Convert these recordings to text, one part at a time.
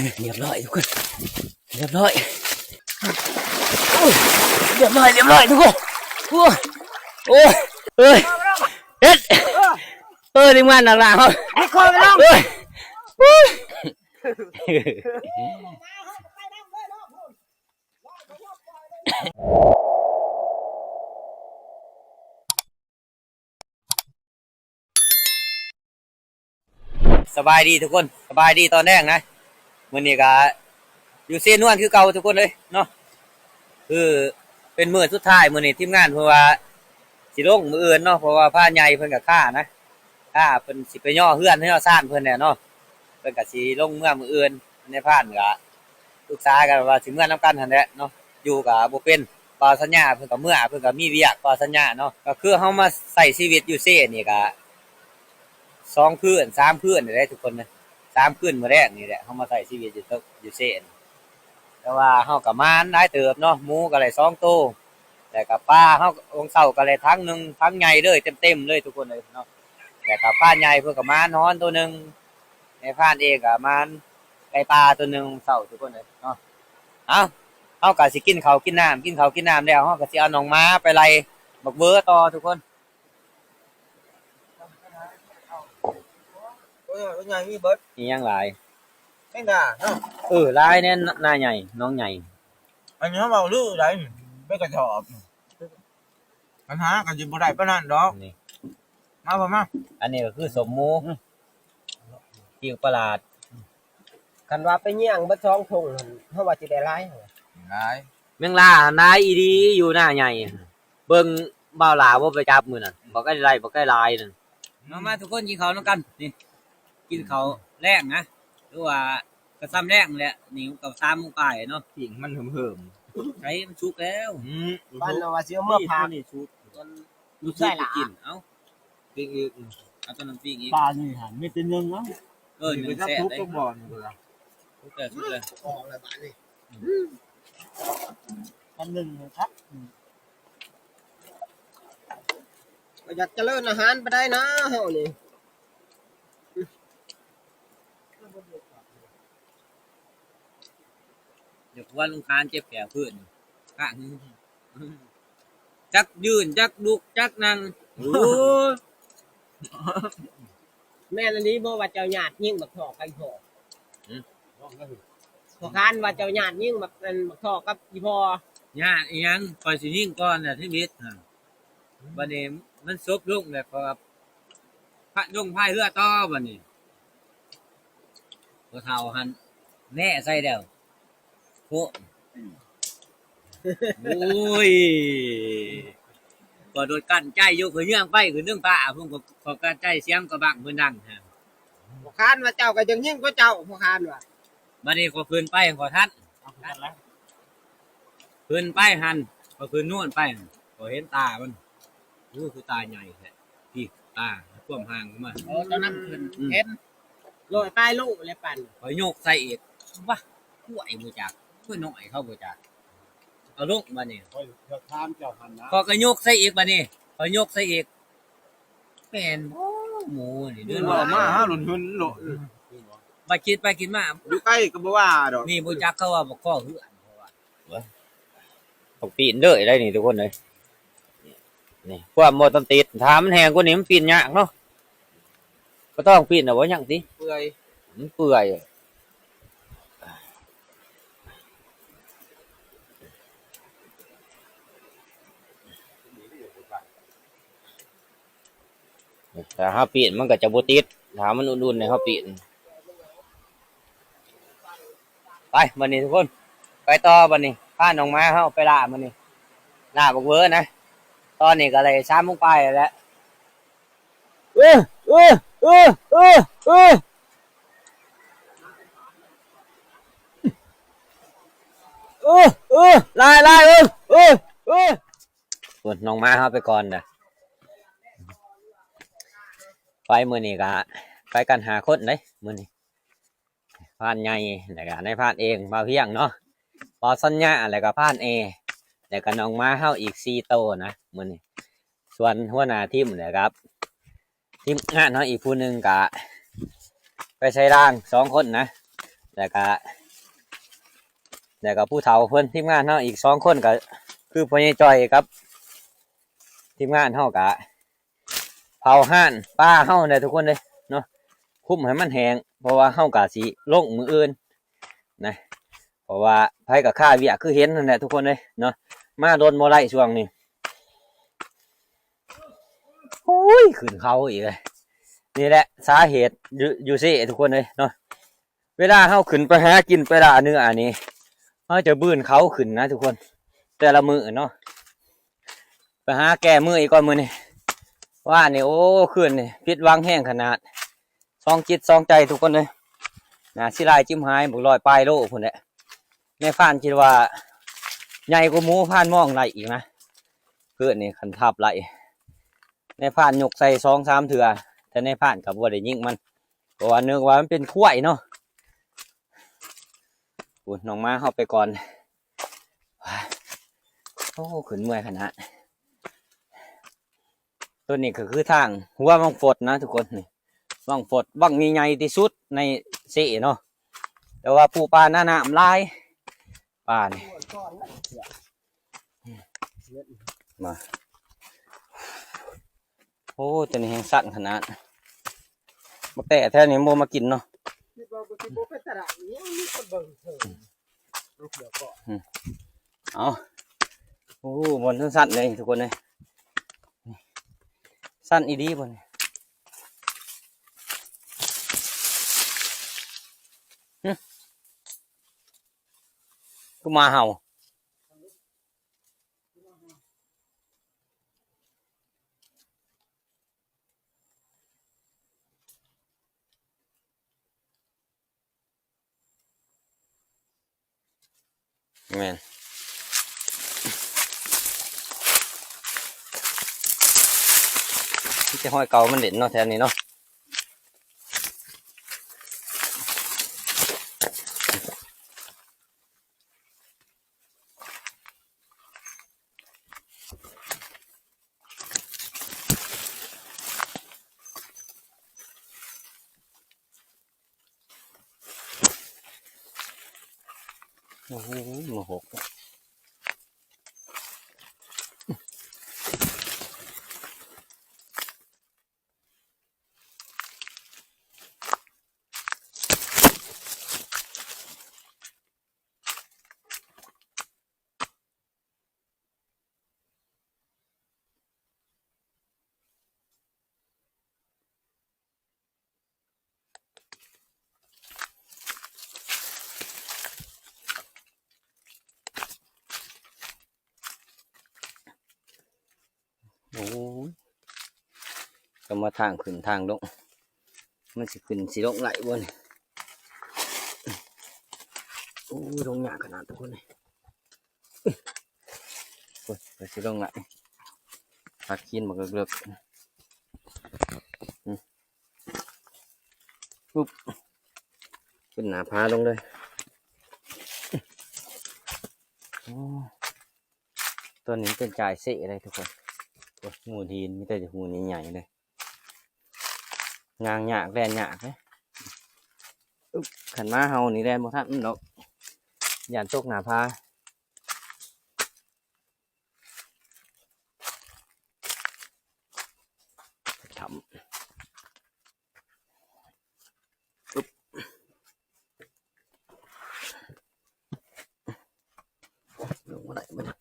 ຮຽບຮ້ອຍທຸກຄົນ ຮຽບຮ້ອຍ ໂອ້ຍ ຮຽບຮ້ອຍ ຮຽບຮ້ອຍທຸກຄົນ ໂອ້ຍ ໂອ້ຍ ເອີຍ ເຮັດ ເອີຍ ທີມງານໜັກໜ້າເຮົາ ເອີຍ ໂອ້ຍ ໂອ້ຍ. ສະບາຍດີທຸກຄົນ ສະບາຍດີຕອນແລງນະ ມື້ນີ້ກະຢູ່ເຊນວນຄືເກົ່າທຸກຄົນເອີຍເນາະ ຄືເປັນມື້ສຸດທ້າຍ ມື້ນີ້ທີມງານເພິ່ນວ່າຊິລົງມື້ອື່ນເນາະ ເພາະວ່າພານໃຫຍ່ເພິ່ນກະຄ້ານະ ຖ້າເພິ່ນຊິໄປຍໍເຮືອນຍໍຊານເພິ່ນແຫຼະເນາະ ເພິ່ນກະຊິລົງເມືອມື້ອື່ນ ນາຍພານກະປຶກສາກັນວ່າຊິເມືອນຳກັນຫັ້ນແຫຼະເນາະ ຢູ່ກະບໍ່ເປັນ ບ່າວສັນຍາເພິ່ນກະເມືອ ເພິ່ນກະມີວຽກ ບ່າວສັນຍາເນາະ ກະຄືເຮົາມາໃຊ້ຊີວິດຢູ່ເຊນີ້ກະສອງຄືນສາມຄືນນີ້ແຫຼະທຸກຄົນ ສາມຄືນມື້ແລງນີ້ແຫຼະ ເຮົາມາໃຊ້ຊີວິດຢູ່ ຢູ່ເຊນີ້ ແຕ່ວ່າເຮົາກະໝານຫຼາຍເຕີບເນາະ ໝູກະໄດ້ສອງໂຕ ແລ້ວກະປາເຮົາ ຫວ່າງເຊົ້າກະໄດ້ຖັງໜຶ່ງ ຖັງໃຫຍ່ເລີຍ ເຕັມໆເລີຍທຸກຄົນເອີຍເນາະ ແລ້ວກະພານໃຫຍ່ເພິ່ນກະໝານຫອນໂຕໜຶ່ງ ນາຍພານເອງກະໝານໄກ່ປ່າໂຕໜຶ່ງເຊົ້າທຸກຄົນເອີຍເນາະ ເອົ້າ ເຮົາກະຊິກິນເຂົ້າກິນນ້ຳ ກິນເຂົ້າກິນນ້ຳແລ້ວ ເຮົາກະຊິເອົາໜອງໝາໄປໄລ່ບັກເວີຕໍ່ທຸກຄົນ ໂອ້ຍ ໂອ້ຍ ໃຫຍ່ມີເບິດ ອີຫຍັງຫຼາຍ ແມງດາເນາະ ເອີ ຫຼາຍແນ່ ນາໃຫຍ່ ໜອງໃຫຍ່ ອັນນີ້ເຮົາເວົ້າລືໄດ໋ ເປັນກະສອບ ບັນຫາກໍຊິບໍ່ໄດ້ປານນັ້ນດອກ ນີ້ ມາ ມາ ມາ ອັນນີ້ກໍຄືສົ້ມໝູ ອືມ ປີ້ງປາຫຼາດ ຄັນວ່າໄປຍ່າງເບິດສອງຖົງຫັ້ນ ເຮົາວ່າຊິໄດ້ຫຼາຍ ຫຼາຍ ແມງລາຫັ້ນຫຼາຍອີ່ຫຼີຢູ່ໜ້າໃຫຍ່ ເບິ່ງບ່າວຫຼ້າບໍ່ໄປຈັບມື້ນັ້ນ ບໍ່ໄດ້ຫຼາຍ ບໍ່ໄດ້ຫຼາຍນັ້ນ ມາ ມາທຸກຄົນກິນເຂົ້ານຳກັນ ນີ້ ກິນເຂົ້າແລງນະ ຫຼືວ່າ ກະສ່ຳແລງແຫຼະ ນີ້ກະສາມໂມງປາຍເນາະ ປີ້ງມັນເຫີມໆ ໃສ ມັນສຸກແລ້ວ ອືມ ປານວ່າຊິເອົາເມືອຝາກ ນີ້ສຸກ ມັນສຸກໄດ້ລະ ກິນ ເອົ້າ ປີ້ງອີກ ເອົາຕົວນັ້ນປີ້ງອີກ ປານີ້ຫັ້ນມີແຕ່ໜຶ່ງເນາະ ເອີ ໜຶ່ງແຊບເດ້ ສຸກແລ້ວ ສຸກແລ້ວ ອອກແລ້ວບາດນີ້ ອືມ ອັນໜຶ່ງຄັກ ອືມ ກໍຢາກຈະເລີນອາຫານປານໃດນະເຮົານີ້. ຢ່າກວນລຸງຄານເຈັບແຂວພື້ນ ກະ ຈັກຢືນ ຈັກລຸກ ຈັກນັ່ງ ໂອ້ຍ ແມ່ນອີ່ຫຼີບໍ່ວ່າເຈົ້າຍາດຍິງບັກທໍ່ກັບອີ່ພໍ່? ຫືມ? ພໍ່ຄານວ່າເຈົ້າຍາດຍິງບັກ ອັນ ບັກທໍ່ກັບອີ່ພໍ່? ຍາດອີ່ຫຍັງ ຂ້ອຍຊິຍິງກ່ອນແຫຼະ ທຳອິດຫັ້ນ ບັດນີ້ມັນສົບລົງແລ້ວ ຂ້ອຍກໍພາລົງພາຍເຮືອຕໍ່ບັດນີ້ ພໍ່ເຖົ້າຫັ້ນແນໃສ່ແລ້ວ ໂພະ ໂອ້ຍ ຂ້ອຍໂດດກັ້ນໃຈຢູ່ ຂ້ອຍເຍືອງໄປຂຶ້ນເທິງຟ້າພຸ້ນ ຂ້ອຍ ຂ້ອຍກັ້ນໃຈສຽງກະບັ້ງເພິ່ນດັງຫັ້ນ ພໍ່ຄານວ່າເຈົ້າກໍຍັງຍິງກວ່າເຈົ້າ ພໍ່ຄານວ່າ ບັດນີ້ຂ້ອຍຂຶ້ນໄປ ຂ້ອຍທັນ ຂຶ້ນໄປຫັ້ນ ຂ້ອຍຂຶ້ນໂນ້ນໄປ ຂ້ອຍເຫັນຕາມັນ ໂອ້ ຄືຕາໃຫຍ່ແທ້ ພີ້ ຕາ ຄວາມຫ່າງຂອງມັນ ໂອ້ ຕອນນັ້ນຂຶ້ນ ອືມ ເຫັນ ຮ້ອຍປາຍໂລແລ້ວປານ ຂ້ອຍຍົກໃສ່ອີກ ວະ ກວຍບໍ່ຈັກ ກວຍນ້ອຍເຂົາບໍ່ຈັກ ເອົາລົງບັດນີ້ ຂ້ອຍຈະຖາມເຈົ້າຫັ້ນນະ ຂ້ອຍກໍຍົກໃສ່ອີກບັດນີ້ ຂ້ອຍຍົກໃສ່ອີກ ແມ່ນບໍ່ໝູນີ້ ເດີນມາ ມາຫາລຸ້ນຫຶນໂລດ ອືມ ບັດຄິດໄປຄິດມາ ຢູ່ໃກ້ກໍບໍ່ວ່າດອກ ນີ້ບໍ່ຈັກເຂົາວ່າບໍ່ຂໍເຮືອນ ເຂົາວ່າ ບັກປີນເດີໄດ໋ນີ້ທຸກຄົນເອີຍ ນີ້ ຄວາມບໍ່ທັນຕິດ ຖ້າມັນແຫ້ງກວ່ານີ້ມັນປີນຍາກເນາະ ບໍ່ຕ້ອງປີນນະ ບໍ່ຍັງຕິ ເປື່ອຍ ມັນເປື່ອຍ ຖ້າເຮົາປີ້ນມັນກໍຈະບໍ່ຕິດ ຖ້າມັນອຸ່ນໆ ໃຫ້ເຮົາປີ້ນ ໄປບັດນີ້ທຸກຄົນ ໄປຕໍ່ບັດນີ້ ພານ້ອງໝາເຮົາໄປລ່າມື້ນີ້ ລ່າບັກເວີນະ ຕອນນີ້ກໍໄດ້ສາມໂມງປາຍແລ້ວ ເອີ ເອີ ເອີ ເອີ ເອີ ເອີ ເອີ ຫຼາຍ ຫຼາຍ ເອີ ເອີ ເອີ ພຸ້ນ ນ້ອງໝາເຮົາໄປກ່ອນເດີ ໄປມື້ນີ້ກະໄປກັນຫ້າຄົນເດ້ມື້ນີ້ ພານໃຫຍ່ ແລ້ວກະນາຍພານເອງ ບ່າວພຽງເນາະ ບ່າວສັນຍາ ແລ້ວກະພານເອ ແລ້ວກະນ້ອງໝາເຮົາອີກສີ່ໂຕນະມື້ນີ້ ສ່ວນຫົວໜ້າທີມ ແລ້ວກະທີມງານເຮົາອີກຜູ້ໜຶ່ງກະໄປໃສ່ລາງສອງຄົນນະ ແລ ລະກະ ແລ້ວກໍຜູ້ເຖົ້າເພິ່ນ ທີມງານເຮົາອີກສອງຄົນ ກໍຄືພໍ່ໃຫຍ່ຈ່ອຍກັບທີມງານເຮົາ ກໍເຜົາຮ້ານປາເຮົາແຫຼະທຸກຄົນເອີຍເນາະ, ຄຸມໃຫ້ມັນແຫ້ງ ເພາະວ່າເຮົາກໍຊິລົງມື້ອື່ນນະ, ເພາະວ່າໃຜກໍຄາວຽກຄືເຫັນນັ້ນແຫຼະທຸກຄົນເອີຍເນາະ, ມາດົນບໍ່ໄດ້ຊ່ວງນີ້. ໂອ້ຍ ຂຶ້ນເຂົາອີກເລີຍ. ນີ້ແຫຼະສາເຫດຢູ່ ຢູ່ເຊທຸກຄົນເອີຍເນາະ, ເວລາເຮົາຂຶ້ນໄປຫາກິນໄປລ່າເນື້ອນີ້ ເຮົາຈະບືນເຂົາຂຶ້ນນະທຸກຄົນ ແຕ່ລະມື້ເນາະ. ໄປຫາແກ້ມືອີກກ່ອນມື້ນີ້. ວານນີ້ ໂອ້ ຄືນນີ້ຜິດຫວັງແຮງຂະໜາດ, ສອງຈິດສອງໃຈທຸກຄົນເອີຍ. ໜ້າຊິຫຼາຍຈິ້ມຫາຍ ບັກຮ້ອຍປາຍໂລພຸ້ນແຫຼະ. ນາຍພານຄິດວ່າໃຫຍ່ກວ່າໝູພານມອງໄດ້ອີກນະ. ຄືນນີ້ຄັນທັບໄລ່ ນາຍພານຍົກໃສ່ສອງສາມເທື່ອ ແຕ່ນາຍພານກໍບໍ່ໄດ້ຍິງມັນ ເພາະວ່ານຶກວ່າມັນເປັນຄວາຍເນາະ. ໂອ້ຍ ນ້ອງໝາເຮົາໄປກ່ອນ. ໂອ້ ຂຶ້ນເມື່ອຍຂະໜາດ. ໂຕນີ້ກໍຄືທາງຫົວວັງຟົດນະທຸກຄົນ, ນີ້ວັງຟົດ ວັງໃຫຍ່ທີ່ສຸດໃນເຊເນາະ, ແຕ່ວ່າປູປາໜ້ານ້ຳຫຼາຍ ປານີ້. ມາ ໂອ້ ຕົວນີ້ແຮງສັ້ນຂະໜາດ. ບັກແຕ້ແຖວນີ້ບໍ່ມາກິນເນາະ. ຄິດວ່າບໍ່ ຊິບໍ່ເປັນຕະຫຼາດນີ້ ມີຄົນເບິ່ງເທີ. ອືມ ເອົາ ໂອ້ ບ່ອນສັ້ນໆເລີຍທຸກຄົນເອີຍ, ສັ້ນອີ່ຫຼີບ່ອນນີ້. ຫຶ ຄືໝາເຫົ່າ. ແມ່ນ ມີແຕ່ຮອຍເກົ່າມັນເດັ່ນເນາະ ແຖວນີ້ເນາະ. ໂອ້ໂຫ ມາຫົກ. ໂອ້ຍ ກໍມາທາງຂຶ້ນທາງລົງ ມັນຊິຂຶ້ນຊິລົງໄດ້ບໍ່ນີ້? ໂອ້ຍ ລົງຍາກຂະໜາດທຸກຄົນເອີຍ. ໂອ້ຍ ກໍຊິລົງໄດ້ ພາກຫີນບັກເລິກໆ. ອືມ ປຶບ ຂຶ້ນໜ້າຜາລົງເລີຍ. ໂອ້ ຕອນນີ້ເປັນຈາຍເຊເລີຍທຸກຄົນ. ໂອ້ຍ ງູດີນມີແຕ່ຫູໃຫຍ່ໆເລີຍ. ຍ່າງຍາກແລ່ນຍາກເດ້. ອຶບ ຄັນໝາເຫົ່ານີ້ແລ່ນບໍ່ທັນມັນດອກ ຢ້ານຕົກໜ້າຜາ. ຖ້ຳ ອຶບ ລົງມາໄດ້ບໍ່ນີ້?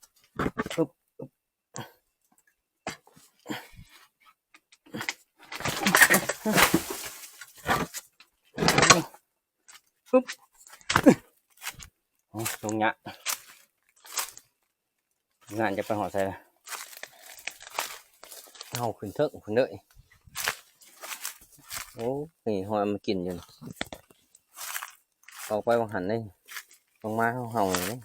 ອຶບ ອຶບ ອຶບ ໂອ້ ລົງຍາກ. ງານຈະໄປຮອດໃສລະ? ເຮົາຂຶ້ນເທິງພຸ້ນເດີ. ໂອ້ ນີ້ຮອດມາກິນຢູ່ນີ້. ອອກໄປຫວ່າງຫັ້ນເດ້. ລົງມາເຮົາເຮົານີ້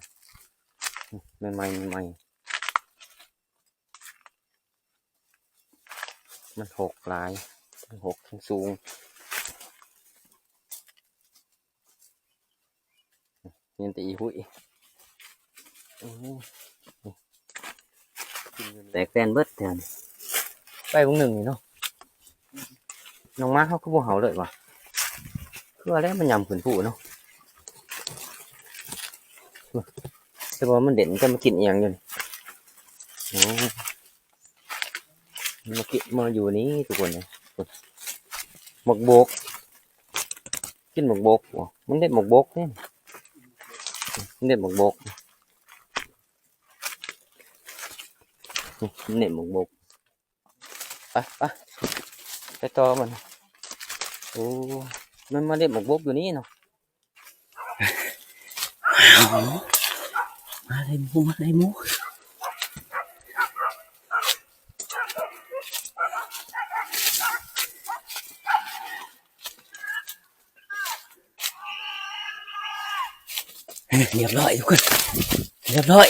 ເດ້. ໃໝ່ໆ ໃໝ່ໆ. ມັນຫົກຫຼາຍ ທັງຫົກທັງສູງ. ຍັງແຕ່ອີຫຸ້ຍ. ໂອ້ ແຕກແຕນເບິດແຖວນີ້. ໄປວງໜຶ່ງນີ້ເນາະ. ນ້ອງໝາເຮົາຄືບໍ່ເຫົ່າເລີຍຫວາ? ຄືວ່າແລ້ວມັນຍາມຂຶ້ນພູເນາະ. ແຕ່ວ່າມັນເດັ່ນ ແຕ່ມາກິນອີ່ຫຍັງຢູ່ນີ້? ໂອ້ ມາກິນ ມາຢູ່ນີ້ທຸກຄົນເອີຍ. ໝາກໂບກ ກິນໝາກໂບກ. ໂອ້ ມັນເດັດໝາກໂບກເດ້. ມັນເດັດໝາກໂບກ. ນີ້ ເດັດໝາກໂບກ. ໄປ ໄປ ໄປຕໍ່ມັນ. ໂອ້ ມັນມາເດັດໝາກບົກຢູ່ນີ້ເນາະ. ມາເລີຍໝູ່ ມາເລີຍໝູ່. ຮຽບຮ້ອຍທຸກຄົນ ຮຽບຮ້ອຍ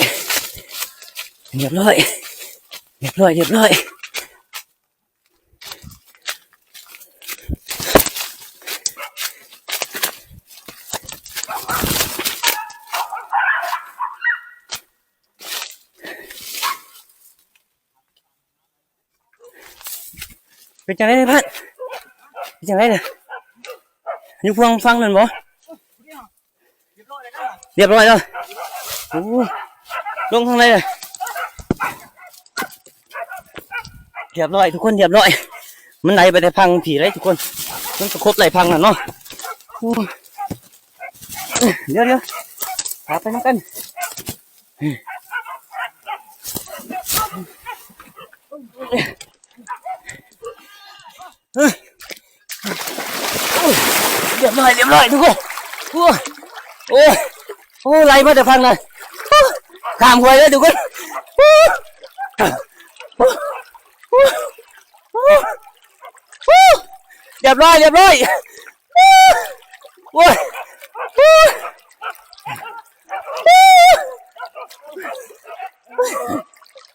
ຮຽບຮ້ອຍ ຮຽບຮ້ອຍ ຮຽບຮ້ອຍ. ເປັນຈັ່ງໃດເດ້ພັດ? ເປັນຈັ່ງໃດນະ? ຢູ່ຝັ່ງ ຝັ່ງນັ້ນບໍ່? ຮຽບຮ້ອຍແລ້ວ. ໂອ້ ລົງທາງໃດລະ? ຮຽບຮ້ອຍທຸກຄົນ ຮຽບຮ້ອຍ. ມັນໄຫຼໄປແຕ່ຝັ່ງພີ້ໄດ໋ທຸກຄົນ ມັນປະກົບໄຫຼຝັ່ງນັ້ນເນາະ. ໂອ້ ດຽວ ດຽວ ພາໄປນຳກັນ. ຮຽບຮ້ອຍ ຮຽບຮ້ອຍທຸກຄົນ. ໂອ້ ໂອ້ ໂອ້ ໄຫຼມາແຕ່ຝັ່ງນັ້ນ ຂ້າມຫ້ວຍເລີຍທຸກຄົນ. ຮຽບຮ້ອຍ ຮຽບຮ້ອຍ. ໂອ້ຍ ໂອ້ຍ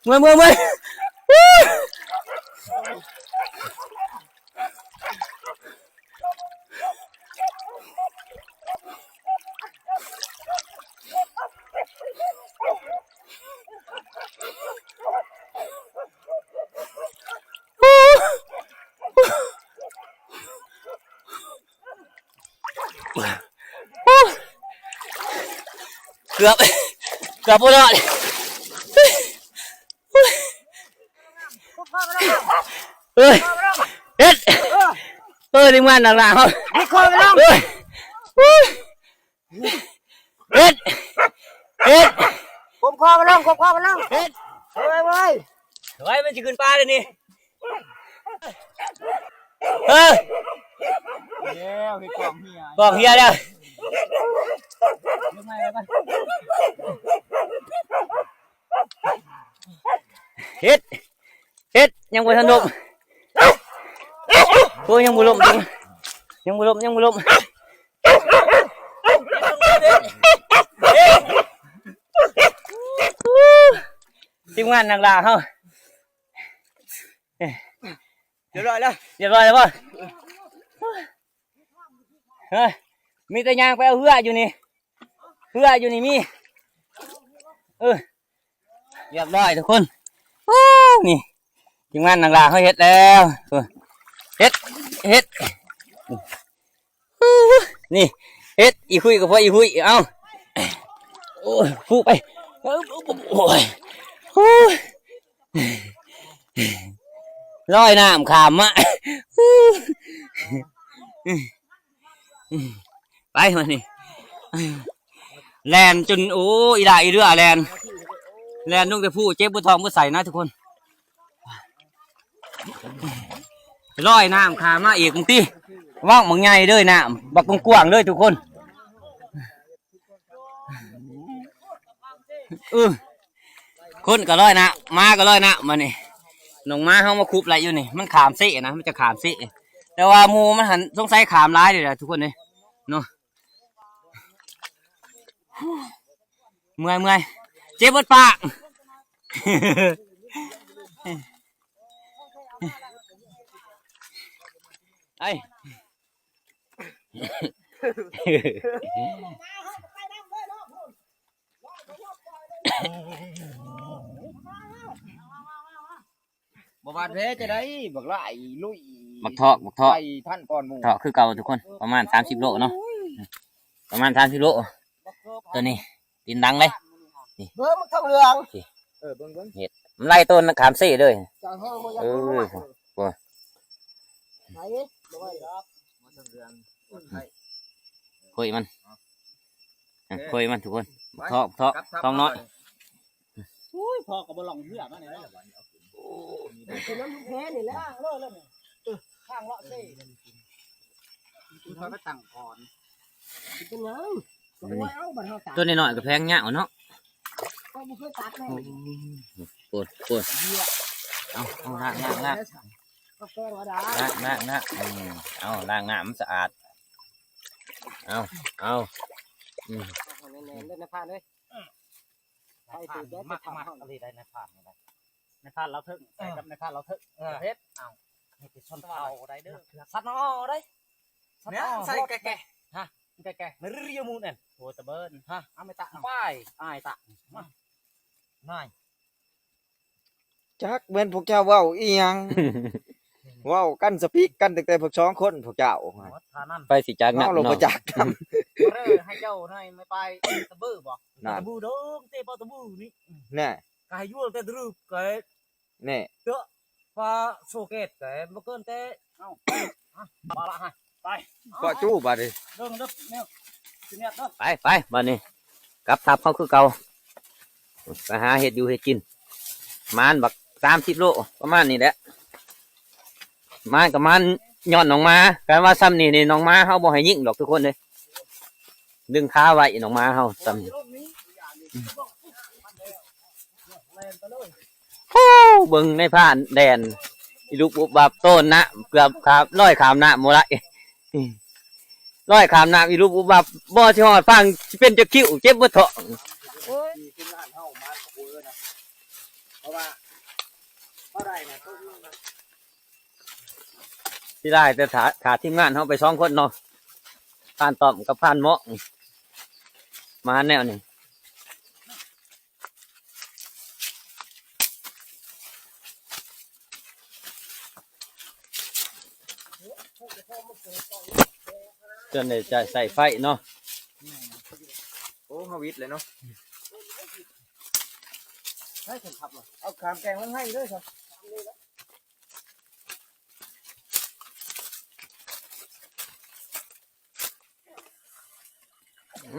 ເມື່ອຍ ເມື່ອຍ ເມື່ອຍ. ເກືອບ ເກືອບບໍ່ລອດ. ເອີຍ ເຮັດ ເອີຍ ທີມງານໜັກໜາເຮົາ ເຮັດ ເຮັດ ເຮັດ ກົ້ມຄໍໄປລົງ ກົ້ມຄໍໄປລົງ ເຮັດ ເອີຍ ເອີຍ ເອີຍ ມັນຊິຂຶ້ນປ່າເດ້ນີ້. ເອີ ແລ້ວ ເຮັດກອງເຫື່ອ ກອງເຫື່ອແລ້ວ. ເຮັດ ເຮັດ ຍັງບໍ່ທັນລົ້ມ. ໂອ້ຍ ຍັງບໍ່ລົ້ມ ຍັງບໍ່ລົ້ມ ຍັງບໍ່ລົ້ມ. ທີມງານໜັກໜາເຮົາ ຮຽບຮ້ອຍແລ້ວ ຮຽບຮ້ອຍແລ້ວບໍ່? ເອີ ມີແຕ່ຍ່າງໄປເອົາເຮືອຢູ່ນີ້ ເຮືອຢູ່ນີ້ມີ. ເອີ ຮຽບຮ້ອຍທຸກຄົນ. ໂອ້ ນີ້ ທີມງານໜັກໜາເຮົາເຮັດແລ້ວ ເຮັດ ເຮັດ ນີ້ ເຮັດອີ່ຫຸ້ຍກໍພໍອີ່ຫຸ້ຍ. ເອົ້າ ໂອ້ຍ ຟູໄປ ໂອ້ຍ ໂອ້ຍ ລອຍນ້ຳຂ້າມມາ ໄປມານີ້ ແລ່ນຈົນ ໂອ້ ອີ່ຫຼ້າອີ່ເຫຼືອແລ່ນ ແລ່ນລົງແຕ່ພູ ເຈັບເບິດທ້ອງເບິດໄສ້ນະທຸກຄົນ. ລອຍນ້ຳຂ້າມມາອີກ ເບິ່ງຕິ ວອງບັກໃຫຍ່ເລີຍ ນ້ຳບັກກວ້າງໆເລີຍທຸກຄົນ. ເອີ ຄົນກໍລອຍນ້ຳ ໝາກໍລອຍນ້ຳ ມານີ້ ນ້ອງໝາເຮົາມາຄຸບໄວ້ຢູ່ນີ້ ມັນຂ້າມເຊນະ ມັນຈະຂ້າມເຊ ແຕ່ວ່າໝູ່ມັນຫັ້ນສົງໄສຂ້າມຫຼາຍເດ້ລະທຸກຄົນເດ້ເນາະ. ເມື່ອຍ ເມື່ອຍ ເຈັບເບິດປາກ ໄອ້ ບໍ່ບາດແຜຈະໄດ້ ບັກຫຼ້າຍລຸຍ ບັກທອກ ບັກທອກ ໄປທັນກ່ອນໝູ່ ທອກຄືເກົ່າທຸກຄົນ ປະມານສາມສິບໂລເນາະ ປະມານສາມສິບໂລ ໂຕນີ້. ກິນດັງເດ້ ນີ້ ເບິ່ງມັນທອງເຫຼືອງ ນີ້ ເອີ ເບິ່ງໆ ເຫັດ ມັນໄລ່ຕົ້ນຂາມເຊເລີຍ ຈາກແຫ້ງບໍ່ຢາກ ເອີ ກິນ ໂອ້ຍ ໄປບໍ່ໄດ້ດອກ ເບິ່ງທອງເຫຼືອງ ໂອ້ຍ ມັນ ໂອ້ຍ ມັນທຸກຄົນ ເທາະ ເທາະ ທອງນ້ອຍ ໂອ້ຍ ພໍ່ກໍບໍ່ລອງເຮືອມາແນວນັ້ນ ເປັນນ້ຳແທ້ນີ້ແຫຼະ ເລີຍ ເລີຍ ເອີ ຂ້າງເລາະເຊ ເຂົາກໍຕັ້ງກ່ອນ ເປັນຫຍັງ ກໍບໍ່ເອົາ ບັດເຮົາຕາກ ຕົວນ້ອຍໆກໍແພງຍາວເນາະ ຂ້ອຍບໍ່ເຄີຍຕາກແມ່ ໂອ້ຍ ໂອ້ຍ ເອົາ ເອົາ ລ້າງ ລ້າງ ລ້າງ ເອົາແປ້ງເອົາດາ ລ້າງ ລ້າງ ລ້າງ ອືມ ເອົາ ລ້າງນ້ຳມັນສະອາດ ເອົາ ເອົາ ອືມ ເອົາໃຫ້ແໜ້ນໆເດີນາຍພານເອີຍ ໃຫ້ຖືກແລ້ວ ມັກ ມັກອີ່ຫຼີໄດ໋ນາຍພານນີ້ນະ ນາຍພານລາວເທິງ ເອີ ໃສ່ກັບນາຍພານລາວເທິງ ເອີ ເຮັດ ເອົາ ນີ້ເປັນຊົນເຜົ່າໄດ໋ເດີ ສັດນ້ອງເອົາໄດ໋ ສັດນ້ອງ ໃສ່ແກ່ໆ ຮະ ແກ່ໆ ໃນເຣຍໝູ່ນັ້ນ ໂອ້ ຕະເບີນ ຮະ ເອົາໄມ້ຕະ ໄປ ອ້າຍຕະ ມາ ນາຍ ຈັກແມ່ນພວກເຈົ້າເວົ້າອີ່ຫຍັງ ເວົ້າກັນສະປິກກັນຕັ້ງແຕ່ພວກສອງຄົນພວກເຈົ້າ ໝົດທ່ານັ້ນ ໃຜຊິຈັກນຳ ເຮົາລະບໍ່ຈັກນຳ ເອີ ໃຫ້ເຈົ້າໃຫ້ໄມ້ປາຍຕະບືບໍ ນັ້ນ ຕະບືເດີ ເຕະເປົ່າຕະບືນີ້ ແນ່ ກາຍຢູ່ແຕ່ດຣຶບກາຍ ແນ່ ເດາະປາໂຊເກດແຕ່ບໍ່ເກີນແຕ່ ເອົ້າ ມາລະຮະ ໄປ ເກາະຈູບາດນີ້ ເບິ່ງເດີແນວຊິແນວເດີ ໄປ ໄປ ບາດນີ້ ກັບທັບເຮົາຄືເກົ່າ ໄປຫາເຮັດຢູ່ເຮັດກິນ ໝານບັກສາມສິບໂລ ປະມານນີ້ແຫຼະ ໝານກໍໝານຍ້ອນໜອງໝາ ຄັນວ່າຊ່ຳນີ້ນີ້ ໜອງໝາເຮົາບໍ່ໃຫ້ຍິງດອກທຸກຄົນເອີຍ ດຶງຂາໄວ້ໜອງໝາເຮົາຊ່ຳນີ້ ໂອ້ ເບິ່ງນາຍພານແລ່ນອີລຸບອຸບວັບ ໂຕນນະ ເກືອບຂ້າມ ລອຍຂ້າມນ້ຳບໍ່ໄດ້ ລອຍຂ້າມນ້ຳອີລຸບອຸບວັບ ບໍ່ຊິຮອດຝັ່ງ ຊິເປັນຕະຄຣິວ ເຈັບໝົດທ້ອງ ໂອ້ຍ ທີມງານເຮົາມາກໍບໍ່ເອີ້ນນະ ເພາະວ່າເຮົາໄດ້ນະ ເສຍດາຍແຕ່ຖ້າ ຖ້າທີມງານເຮົາໄປສອງຄົນເນາະ ພານຕ້ອມກັບພານເມາະ ມາແນວນີ້ ຈະໄດ້ໃຊ້ໄຟເນາະ ໂອ້ ເຮົາວິດເລີຍເນາະ ໃຫ້ຄົນຂັບເນາະ ເອົາຂາມແກງມັນໃຫ້ເດີ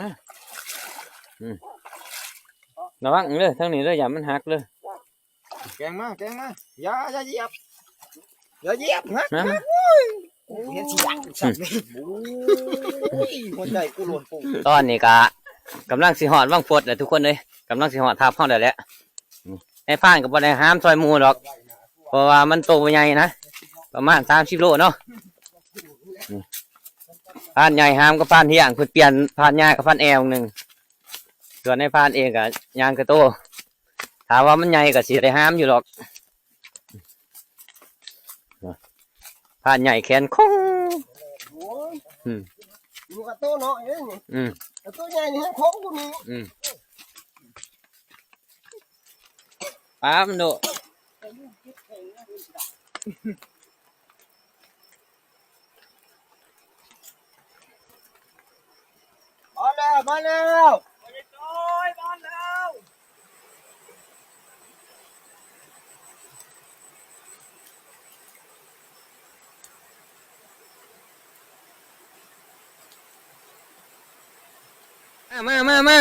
ມາ ອືມ ລະວັງເດີ ທາງນີ້ເດີ ຢ້ານມັນຫັກເດີ ແກງມາ ແກງມາ ຢ່າ ຢ່າຢຽບ ຢ່າຢຽບ ຫັກ ມາ ຫັກ ໂອ້ຍ ເຫັນຊິດັງຊັ້ນ ອືມ ໂອ້ຍ ຫົວໃຈກູໂລນປຸ້ງ ຕອນນີ້ກະກຳລັງຊິຮອດວັງຟົດແລ້ວທຸກຄົນເອີຍ ກຳລັງຊິຮອດທັບເຮົາແລ້ວແຫຼະ ນາຍພານກໍບໍ່ໄດ້ຫາມຊ່ອຍໝູ່ດອກ ເພາະວ່າມັນໂຕບໍ່ໃຫຍ່ນະ ປະມານສາມສິບໂລເນາະ ພານໃຫຍ່ຫາມກັບພານຫ້ຽງ ເພິ່ນປ່ຽນພານຍາກັບພານແອວໜຶ່ງ ສ່ວນນາຍພານເອງກໍຍ່າງກະໂຕ ຖ້າວ່າມັນໃຫຍ່ກໍຊິໄດ້ຫາມຢູ່ດອກ ພານໃຫຍ່ແຂນຄົງ ໂອ້ຍ ອືມ ຢູ່ກັບໂຕເນາະ ເອີ ນີ້ ອືມ ແຕ່ໂຕໃຫຍ່ນີ້ແຮງຄົງກວ່ານີ້ ອືມ ປາມໂດ ມາແລ້ວ ມາແລ້ວ ມາ ມາ ມາ ມາ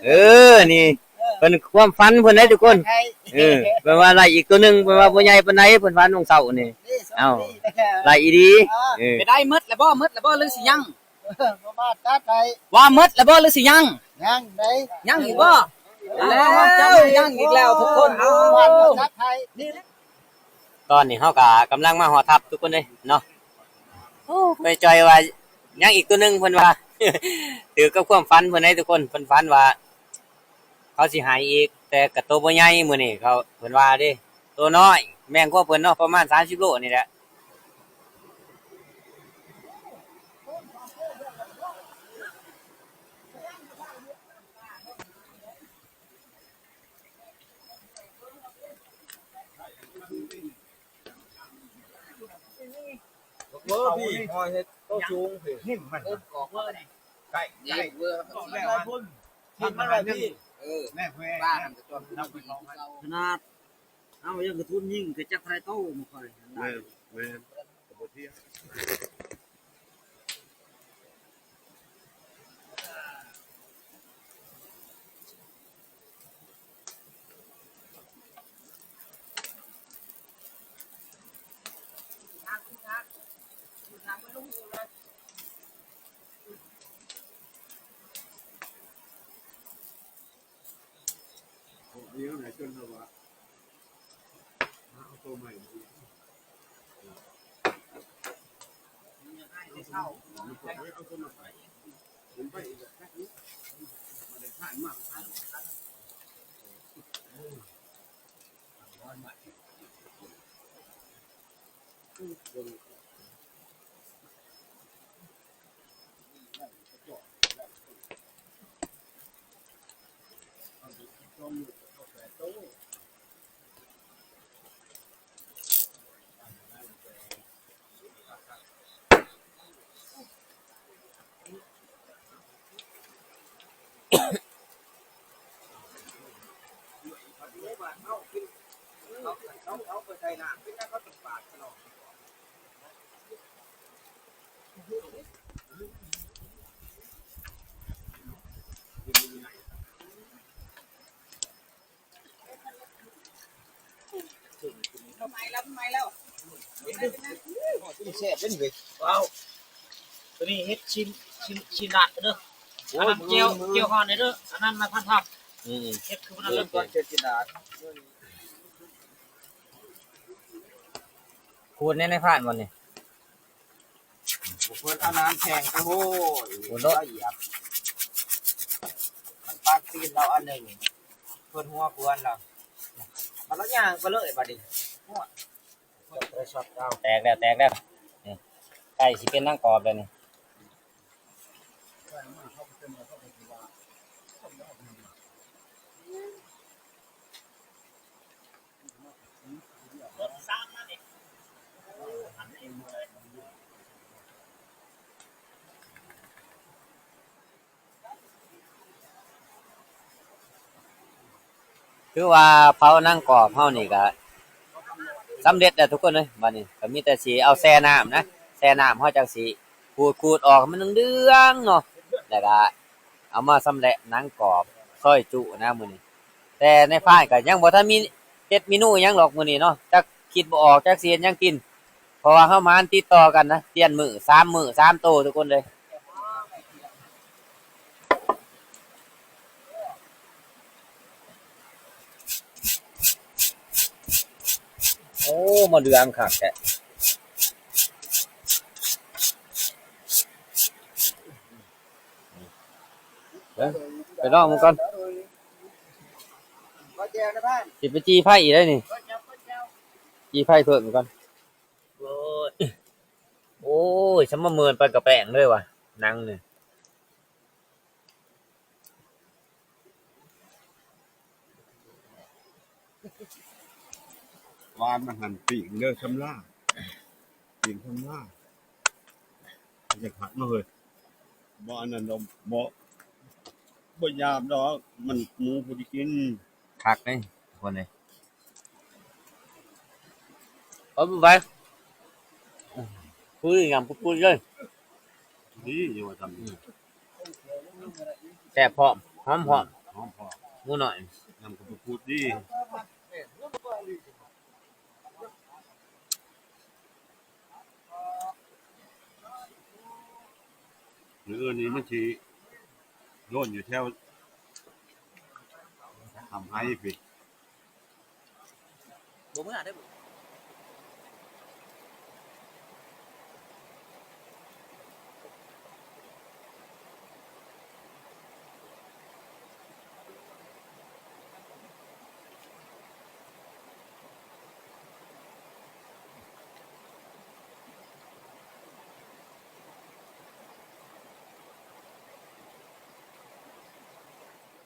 ເອີ ນີ້ ເອີ ເພິ່ນຄວາມຝັນເພິ່ນເດ້ທຸກຄົນ ເອີ ເພິ່ນວ່າໄລ່ອີກຕົວໜຶ່ງ ເພິ່ນວ່າບໍ່ໃຫຍ່ປານໃດ ເພິ່ນຝັນຫວ່າງເຊົ້ານີ້ ເອົ້າ ໄລ່ອີ່ຫຼີ ເອີ ເອີ ໄປໄດ້ໝົດແລ້ວບໍ່ ໝົດແລ້ວບໍ່ ຫຼືຊິຍັງ ເອີ ບໍ່ມາຕັດໃຫ້ ວ່າໝົດແລ້ວບໍ່ ຫຼືຊິຍັງ ຍັງໃດ ຍັງອີກບໍ່ ເອີ ແລ້ວ ຍັງອີກແລ້ວທຸກຄົນ ເອົາ ບໍ່ມາຕັດໃຫ້ ຕອນນີ້ເຮົາກໍກຳລັງມາຮອດທັບທຸກຄົນເດ້ເນາະ ໂອ້ ແມ່ຈ່ອຍວ່າຍັງອີກຕົວໜຶ່ງ ເພິ່ນວ່າ ຖືກກັບຄວາມຝັນເພິ່ນໃດ໋ທຸກຄົນ ເພິ່ນຝັນວ່າເຂົາຊິໃຫ້ອີກ ແຕ່ກໍໂຕບໍ່ໃຫຍ່ ມື້ນີ້ເຂົາ ເພິ່ນວ່າເດ້ ໂຕນ້ອຍ ແມ່ນຂອງເພິ່ນເນາະ ປະມານສາມສິບໂລນີ້ແຫຼະ. ເວີພີ່ ຫອຍເຮັດໂຕສູງພີ່ ນີ້ມັນ ໃກ້ ໃກ້ ເວີ ຫຼາຍຄົນ ກິນມັນໄວ້ພີ້ ເອີ ແມ່ແພງ ປາຫັ້ນກໍຈອມ ນັບເປັນຂອງມັນ ຂະໜາດເຮົາຍັງກະທຶນຍິງກໍຈັກເທົ່າໃດໂຕ ບໍ່ຄ່ອຍ ແມ່ນ ແມ່ນ ກໍບໍ່ທຽງ. ເອົາເອົາເອົາເອົາໂຕໃໝ່ມາອີກ ມັນກໍເອົາໂຕໃໝ່ ມັນໄປອີກແລ້ວ ມັນໄດ້ຂາຍມາກ. ແຊບເດ້ນີ້ເວີຍ ວ້າວ ໂຕນີ້ເຮັດຊິນ ຊິນ ຊິນດາດເດີ ໂອ້ຍ ອັນນັ້ນແຈ່ວ ແຈ່ວຮ້ອນເດີ ອັນນັ້ນນະທ່ານທັບ ອືມ ເຮັດຄືບໍ່ນັ້ນເລີຍ ເຮັດຊິນດາດ ຂູດໃນ ໃນພານບໍ່ນີ້? ເພິ່ນເອົານ້ຳແຂງໄປໂຫ້ຍ ໂອ້ໂຫ ລະອຽດ ມັນປາດຕີນລາວອັນໜຶ່ງ ເພິ່ນຫົວຄວນລາວ ບາດລາວຍ່າງໄປເລີຍບາດນີ້ ໂອ້ຍ ແຕກແລ້ວ ແຕກແລ້ວ ນີ້ ໃກ້ຊິເປັນນາງກອບແລ້ວນີ້. ຖືວ່າເຜົານາງກອບເຮົານີ້ກະສຳເລັດແລ້ວທຸກຄົນເອີຍ. ບາດນີ້ກະມີແຕ່ຊິເອົາແຊ່ນ້ຳນະ ແຊ່ນ້ຳເຮົາຈັ່ງຊິຂູດ ຂູດອອກໃຫ້ມັນເຫຼືອງໆເນາະ ແລ້ວກະເອົາມາຊຳແຫຼະນາງກອບ ຊອຍຈຸນະມື້ນີ້. ແຕ່ໃນພານກະຍັງບໍ່ທັນມີເຮັດເມນູຫຍັງດອກມື້ນີ້ເນາະ ຈັກຄິດບໍ່ອອກ ຈັກຊິເຮັດຫຍັງກິນ ເພາະວ່າເຮົາມາຕິດຕໍ່ກັນນະ ປ່ຽນມື້ ສາມມື້ ສາມໂຕທຸກຄົນເລີຍ. ໂອ້ ມາເດືອງຄັກແທ້ ເອີ ໄປລອງມັນກ່ອນ ຊິໄປຈີ່ໄຟອີກໄດ໋ນີ້ ຈີ່ໄຟເພີ່ມກ່ອນ. ໂອ້ຍ ໂອ້ຍ ສຳມາເມີນປານກະແປ້ງເລີຍວ່າ ໜັງນີ້ ວານມັນຫັ້ນປີ້ງເດີ ຊຳລາ ປີ້ງຊຳລາ ມັນຈະຄັກເນາະເຮີ້ຍ ບໍ່ອັນນັ້ນດອກ ບໍ່ ບໍ່ຫຍາບດອກ ມັນໝູຜູ້ທີ່ກິນ ຄັກເດ້ທຸກຄົນເອີຍ. ເອົາໄປ ປຸ້ຍ ຍຳປຸ້ຍໆເລີຍ ດີຢູ່ວ່າຊຳນີ້ ແຊບພ້ອມ ຫອມພ້ອມ ຫອມພ້ອມ ໝູນ້ອຍ ຍຳປຸ້ຍໆດີ. ມື້ອື່ນນີ້ມັນຊິໂດນຢູ່ແຖວທຳໄຮພີ້ ບໍ່ເມືອເດີ.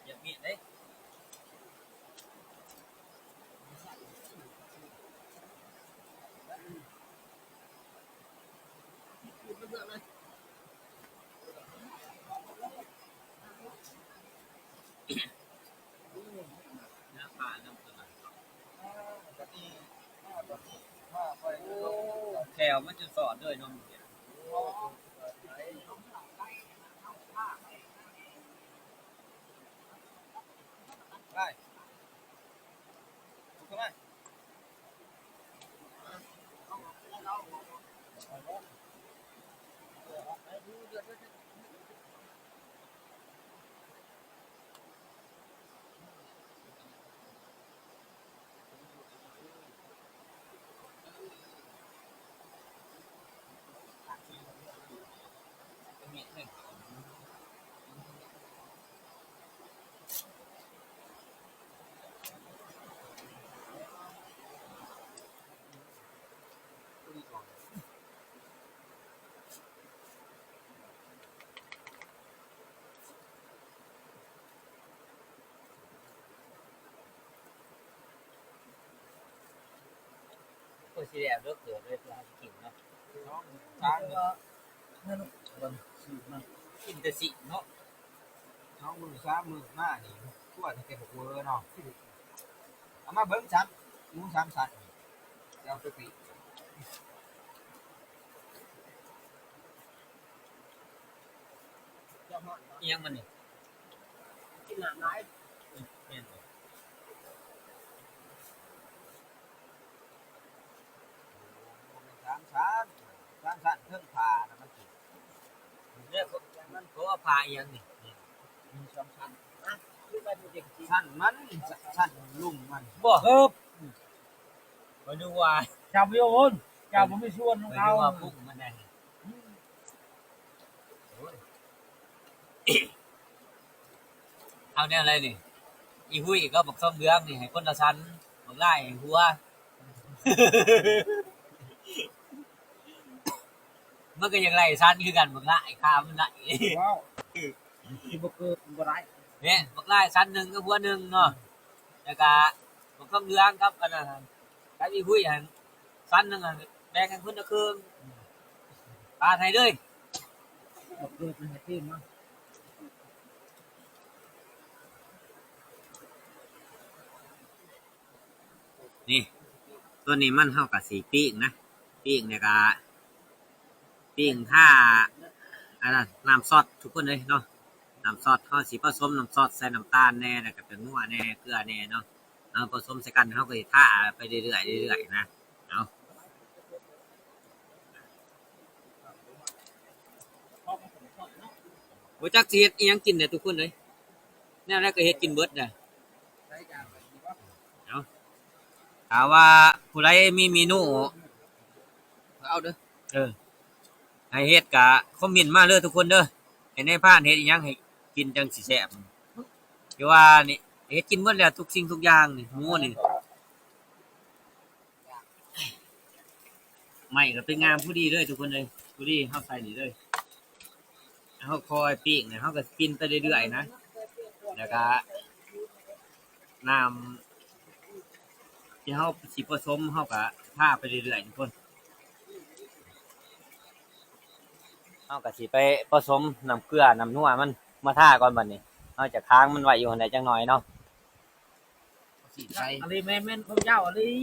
ຢາກມີດເດ້. ເ ຈະສອດເລີຍເນາະ ໄປ ໂອ້ຍ ຊິແລ້ວເດີ ເກີດເລີຍ ເພື່ອເຮົາຊິກິນເນາະ ສອງ ສາມ ກິນແຕ່ຊີ້ນເນາະ ສອງມື້ສາມມື້ມານີ້ ຕົວະແຕ່ບັກເວີເນາະ ເອົາມາເບິ່ງຊັ້ນ ໝູສາມຊັ້ນ ຈະເອົາໄປປີ້ງ ອີ່ຫຍັງມັນນີ້ ກິນນ້ຳຫຼາຍ ແມ່ນບໍ່ ບໍ່ແມ່ນສາມຊັ້ນ ສາມຊັ້ນເທິງຜ້ານະມັນຖືກ ເອີ ມັນເພາະວ່າຜ້າອີ່ຫຍັງນີ້ ມີສອງຊັ້ນ ຊັ້ນມັນ ຊັ້ນລຸ່ມມັນ ບໍ່ ເອີ ຂ້ອຍນຶກວ່າ ເຈົ້າບໍ່ຢູ່ພຸ້ນ ເຈົ້າບໍ່ມີສ່ວນນຳເຂົາ ຂ້ອຍນຶກວ່າປຸ້ງມັນໄດ້ ເອົາແນວໃດນີ້ ອີຮຸ້ຍກັບບັກຊອມເຫຼືອງນີ້ໃຫ້ຄົນລະຊັ້ນ ບັກລາຍໃຫ້ຫົວ ມັນກໍຢາກໄລ່ຊັ້ນຄືກັນ ບັກລາຍ ຂ້າມັນໄດ້ ວ້າວ ຊິບໍ່ເກີດບໍ່ໄດ້ ແມ່ນ ບັກລາຍຊັ້ນໜຶ່ງກັບຫົວໜຶ່ງເນາະ ແລ້ວກະບັກຊອມເຫຼືອງກັບອັນນັ້ນ ກັບອີຮຸ້ຍຫັ້ນ ຊັ້ນໜຶ່ງຫັ້ນ ແບ່ງກັນຄົນລະເຄິ່ງ ປາດໃຫ້ເລີຍ ເກີດມັນໃຫ້ຕື່ມເນາະ ນີ້ ຕອນນີ້ມັນ ເຮົາກະຊິປີ້ງນະ ປີ້ງແລ້ວກະ ປີ້ງຖ້າ ອັນນັ້ນ ນ້ຳຊອດທຸກຄົນເອີຍເນາະ ນ້ຳຊອດ ເຮົາຊິປະສົມນ້ຳຊອດໃສ່ນ້ຳຕານແດ່ ແລ້ວກະແປ້ງນົວແດ່ ເກືອແດ່ເນາະ ເຮົາປະສົມໃສ່ກັນ ເຮົາກໍຊິຖ້າໄປເລື້ອຍໆ ເລື້ອຍໆນະ ເອົາ ບໍ່ຈັກຊິເຮັດອີ່ຫຍັງກິນແຫຼະທຸກຄົນເອີຍ ແນວໃດກໍເຮັດກິນເບິດນະ ເອົາ ຖ້າວ່າຜູ້ໃດມີເມນູ ເອົາເດີ ເອີ ໃຫ້ເຮັດກະຄອມເມັນມາເດີທຸກຄົນເດີ ໃຫ້ນາຍພານເຮັດອີ່ຫຍັງໃຫ້ກິນຈັ່ງຊິແຊບ ຄືວ່ານີ້ ເຮັດກິນເບິດແລ້ວທຸກສິ່ງທຸກຢ່າງນີ້ ໝູນີ້ ໄມ້ກໍເປັນງາມພໍດີເລີຍທຸກຄົນເອີຍ ພໍດີເຮົາໃສ່ນີ້ເລີຍ ເຮົາຄ່ອຍປີ້ງ ເຮົາກໍປີ້ງໄປເລື້ອຍໆນະ ແລ້ວກໍນ້ຳທີ່ເຮົາຊິປະສົມ ເຮົາກໍທາໄປເລື້ອຍໆທຸກຄົນ ເຮົາກໍຊິໄປປະສົມນ້ຳເກືອນ້ຳນົວມັນມາທາກ່ອນ ບັດນີ້ເຮົາຈະຄ້າງມັນໄວ້ຢູ່ຫັ້ນໄດ້ຈັກໜ້ອຍເນາະ. ສີໄຊ ອັນນີ້ແມ່ນ ແມ່ນຂອງເຈົ້າອັນນີ້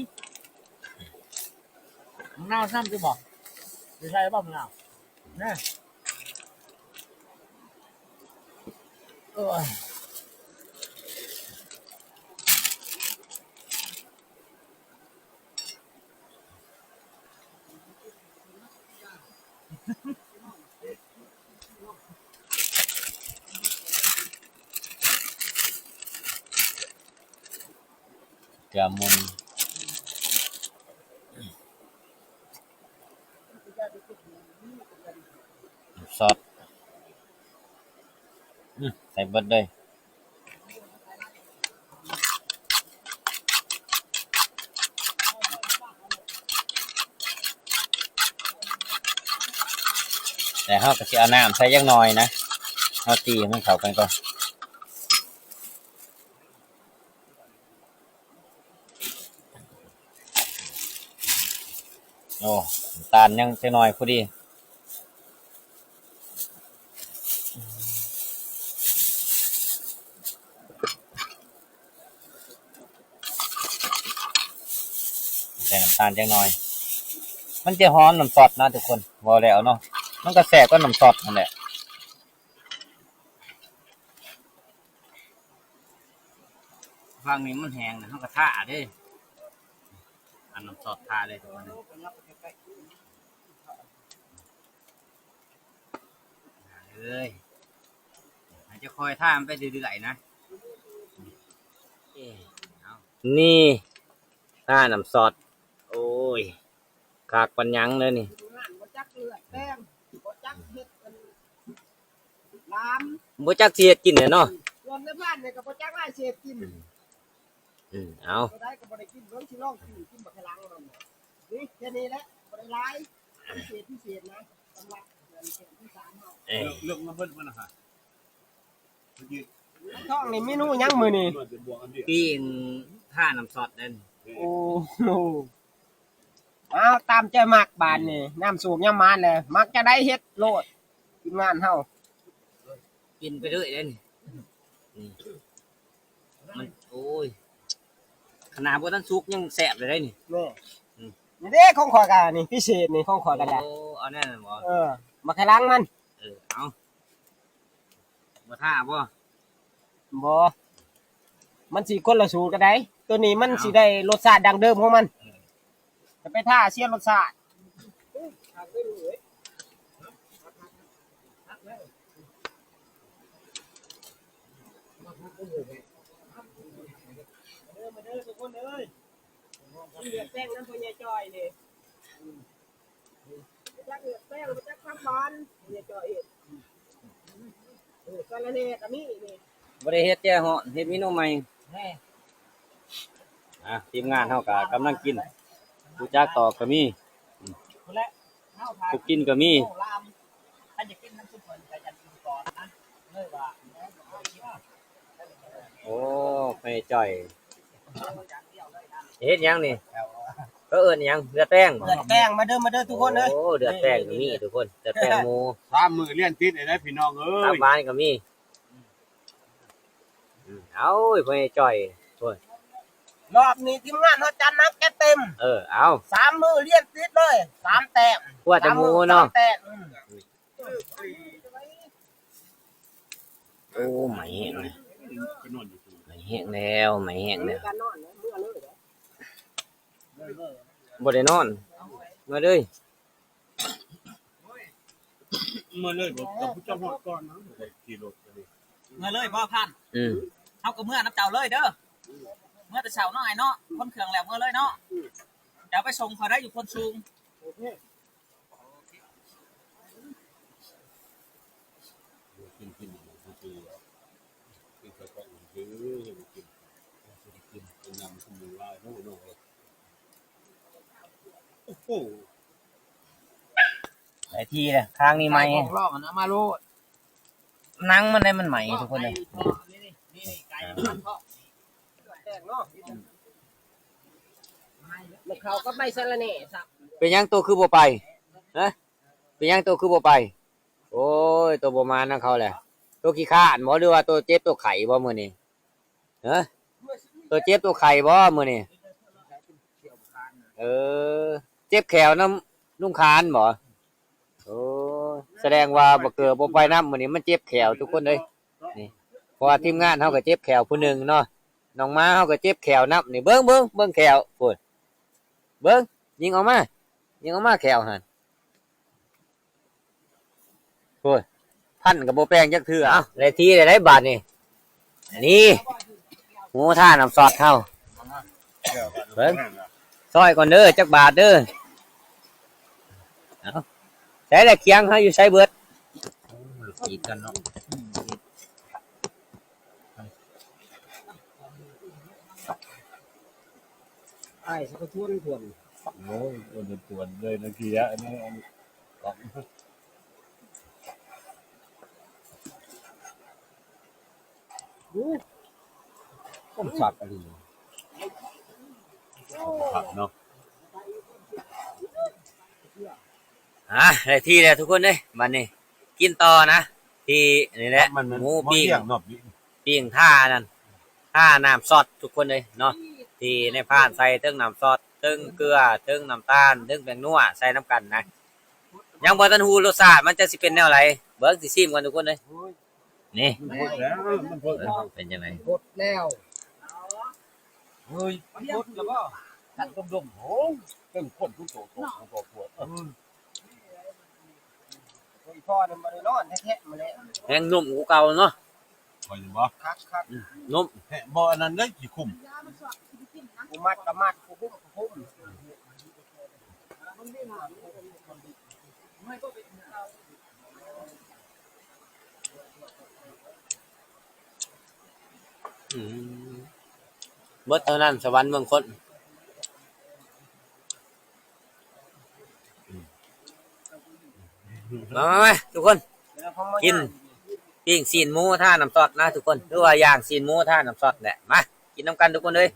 ໝາກນາວຊ້ຳຊິບໍ່ ຊິໃສ່ບໍ່ໝາກນາວ ນະ ໂອ້ຍ. ເກືອໝຸ່ນ ຊອດ ອື ໃສ່ເບິດເລີຍ. ແຕ່ເຮົາກໍຊິເອົານ້ຳໃສ່ຈັກໜ້ອຍນະ ເຮົາຕີໃຫ້ມັນເຂົ້າກັນກ່ອນ. ໂອ້ ນ້ຳຕານຍັງຈັກໜ້ອຍພໍດີ. ໃສ່ນ້ຳຕານຈັກໜ້ອຍ ເພ ມັນຈະຫອມນ້ຳຊອດນະທຸກຄົນ ເວົ້າແລ້ວເນາະ ມັນກໍແຊບກວ່ານ້ຳຊອດຫັ້ນແຫຼະ. ຝັ່ງນີ້ມັນແຫ້ງ ເຮົາກໍທາເດ້ ເອົານ້ຳຊອດທາເລີຍທຸກຄົນເອີຍ. ເອີຍ ໃຫ້ຈະຄ່ອຍທາມັນໄປເລື້ອຍໆນະ. ເອີ ເອົາ ນີ້ ທານ້ຳຊອດ. ໂອ້ຍ ຄັກປານຫຍັງເດີນີ້. ທີມງານບໍ່ຈັກເລືອດແປງ ບໍ່ຈັກເຮັດອັນລາມ ບໍ່ຈັກຊິເຮັດກິນແຫຼະເນາະ. ສ່ວນໃນບ້ານນີ້ກໍບໍ່ຈັກຫຼາຍຊິເຮັດກິນ. ອືມ ເອົາ ຕົວໃດກໍບໍ່ໄດ້ກິນ ເບິ່ງຊິລອງກິນ ກິນບັກຂະຫຼັງມັນ. ນີ້ແຄ່ນີ້ແຫຼະ ບໍ່ໄດ້ຫຼາຍ ພິເສດພິເສດນະ ສຳລັບເດືອນທີສາມເຮົາ. ເອີ ເລືອກມາເບິດມັນນະ ທ້ອງນີ້ເມນູຫຍັງມື້ນີ້? ປີ້ງທານ້ຳຊອດເດ້. ໂອ້ ເອົາຕາມໃຈມັກບາດນີ້ ຍາມໂຊກຍາມໝານແຫຼະ ມັກຈັ່ງໃດເຮັດໂລດ ທີມງານເຮົາ ກິນໄປເລື້ອຍເດ້ນີ້. ນີ້ ມັນ ໂອ້ຍ ຂະໜາດບໍ່ທັນສຸກຍັງແຊບເລີຍເດ້ນີ້. ແມ່ນ ອືມ ນີ້ເດ້ຂອງຂ້ອຍກະນີ້ ພິເສດນີ້ຂອງຂ້ອຍກະໄດ້. ໂອ້ ເອົາແນວນັ້ນບໍ? ເອີ ໝາກຂະຫຼັງມັນ. ເອີ ເອົາ ບໍ່ທາບໍ? ບໍ່ ມັນຊິຄົນລະສູດກັນໃດ໋ ໂຕນີ້ມັນ ເອົ້າ ຊິໄດ້ລົດຊາດດັ້ງເດີມຂອງມັນ. ເອີ ຈະໄປທາເສຍລົດຊາດ. ມາເດີ ມາເດີທຸກຄົນເອີຍ ເຫຼືອແປ້ງນຳພໍ່ໃຫຍ່ຈ່ອຍນີ້. ບໍ່ຈັກເລືອດແປ້ງ ບໍ່ຈັກຄວາມຫວານ ເມຍຈ່ອຍເຮັດ ເອີ ສາລະແໜ່ກໍມີນີ້. ບໍ່ໄດ້ເຮັດແຈ່ວເຫາະ ເຮັດເມນູໃໝ່. ແນ່ ອ່າ ທີມງານເຮົາກໍກຳລັງກິນ ຮູ້ຈັກຕອກກໍມີ ອືມ ຜູ້ກິນກໍມີ. ໂອ້ ລາມ ຄັນຢາກກິນນຳຊຸມເພິ່ນກໍຢາກກິນກ່ອນນະ ເລີຍວ່າ ໂອ້ ແມ່ຈ່ອຍ ເຮັດຫຍັງນີ້? ເຂົາເອີ້ນຫຍັງ? ເລືອດແປ້ງບໍ? ເລືອດແປ້ງ ມາເດີ ມາເດີທຸກຄົນເອີຍ. ໂອ້ ເລືອດແປ້ງກໍມີທຸກຄົນ ເລືອດແປ້ງໝູ. ສາມມື້ລຽນຕິດເລີຍນະພີ່ນ້ອງເອີຍ ຕັບຫວານກໍມີ. ອືມ ເອົາ ໂອ້ຍ ພໍ່ໃຫຍ່ຈ່ອຍ ໂອ້ຍ ລອບນີ້ທີມງານເຮົາຈັດໜັກຈັດເຕັມ. ເອີ ເອົາ ສາມມື້ລຽນຕິດເລີຍ ສາມແຕ້ມ ກວ່າຈະໝູເນາະ ສາມມື້ສາມແຕ້ມ. ອືມ ໂອ້ ໄໝ້ແຮງເລີຍ ໄໝ້ແຮງແລ້ວ ໄໝ້ແຮງແລ້ວ. ບໍ່ໄດ້ນອນ ມາເລີຍ ມາເລີຍ ບໍ່ຕ້ອງຜູ້ເຈົ້າຮອດກ່ອນນະ ຂີ່ລົດ ມາເລີຍບໍ່ພັນ? ອືມ ເຮົາກໍເມືອນຳເຈົ້າເລີຍເດີ ເມືອແຕ່ເຊົ້າເນາະ ອ້າຍເນາະ ຂົນເຄື່ອງແລ້ວເມືອເລີຍເນາະ. ເຈົ້າໄປສົ່ງຂ້ອຍໄດ້ຢູ່ໂພນສູງ. ໂອເຄ. ກິນ ກິນ ກິນ ກິນ ກິນ ກິນ ກິນ ກິນ ກິນ ໂອ້ໂຫ ຫຼາຍທີ່ແລ້ວ ຄາງນີ້ໄໝ້ ຂອງລອງອັນນັ້ນມາໂລດ. ໜັງມັນໃດມັນໄໝ້ທຸກຄົນເອີຍ. ແຕກເນາະ ມັນເຂົ້າກັບໃບສະລະແໜ່ຊ້ຳ. ເປັນຫຍັງໂຕຄືບໍ່ໄປ? ຮະ? ເປັນຫຍັງໂຕຄືບໍ່ໄປ? ໂອ້ຍ ໂຕບໍ່ມານຳເຂົາແຫຼະ. ໂຕຂີ້ຄ້ານບໍ ຫຼືວ່າໂຕເຈັບໂຕໄຂ້ບໍມື້ນີ້? ຮະ? ໂຕເຈັບໂຕໄຂ້ບໍມື້ນີ້? ເອີ ເຈັບແຂ້ວນຳລຸງຄານບໍ? ໂອ້ ສະແດງວ່າບັກເກີບບໍ່ໄປນຳມື້ນີ້ ມັນເຈັບແຂ້ວທຸກຄົນເອີຍ. ນີ້ ເພາະວ່າທີມງານເຮົາກໍເຈັບແຂ້ວຜູ້ໜຶ່ງເນາະ ນ້ອງໝາເຮົາກໍເຈັບແຂ້ວນຳນີ້. ເບິ່ງ ເບິ່ງ ເບິ່ງແຂ້ວພຸ້ນ ເບິ່ງ ຍິງອອກມາ ຍິງອອກມາແຂ້ວຫັ້ນ. ໂອ້ຍ ພັນກໍບໍ່ແປງຈັກເທື່ອ. ເອົ້າ ໄດ້ທີ່ໄດ້ບາດນີ້. ນີ້ ໝູທານ້ຳຊອດເຮົາ ເບິ່ງ ຊອຍກ່ອນເດີ ຈັກບາດເດີ. ເອົ້າ ໃສລະຄຽງເຮົາຢູ່ໃສເບິດ? ກີດກັນເນາະ. ອ້າຍ ສະກະທວນທວນ. ໂອ້ຍ ໂດນທວນເລີຍນະ ເກຍອັນນີ້ ອັນນີ້ ໂອ້ ຄົນຄັກອີ່ຫຼີເນາະ. ອ່າ ໄດ້ທີ່ແລ້ວທຸກຄົນເອີຍ ບັດນີ້ກິນຕໍ່ນະ. ທີ່ນີ້ແຫຼະ ໝູປີ້ງ ປີ້ງທາອັນນັ້ນ ທານ້ຳຊອດທຸກຄົນເອີຍເນາະ ທີ່ນາຍພານໃສ່ເທິງນ້ຳຊອດ. ເຖິງເກືອ ເຖິງນ້ຳຕານ ເຖິງແປ້ງນົວ ໃສ່ນຳກັນນະ. ຍັງບໍ່ທັນຮູ້ລົດຊາດມັນຈະຊິເປັນແນວໃດ ເບິ່ງ ຊິຊີມກ່ອນທຸກຄົນເອີຍ. ນີ້ ມັນພົດແລ້ວ ມັນພົດແລ້ວ ເປັນຈັ່ງໃດ ພົດແລ້ວ. ເຮີ້ຍ ມັນພົດແລ້ວບໍ່? ຕັນດົມໆ ໂອ້ ເຕັມຄົນທຸກໂຕ ໂຕ ໂຕ ໂຕ ເອີ ໂອ້ຍ ພໍ່ນັ້ນບໍ່ໄດ້ນອນແທ້ໆ ມາແລ້ວ ແຮງນຸ້ມກວ່າເກົ່າເນາະ. ຂ້ອຍນີ້ບໍ່? ຄັກໆ ອືມ ນຸ້ມ ແທະບໍ່ ອັນນັ້ນເດ້ ຂີ້ຄຸ່ມ ກູມັດກະມັດ ກູຄຸ່ມກະຄຸ່ມ. ອືມ ເບິດເທົ່ານັ້ນ ສະຫວັນເມືອງຄົນ. ມາໆໆ ທຸກຄົນ ກິນປີ້ງຊີ້ນໝູທານ້ຳຊອດນະທຸກຄົນ ຫຼືວ່າຍ່າງຊີ້ນໝູທານ້ຳຊອດແຫຼະ. ມາກິນນຳກັນທຸກຄົນເອີຍ.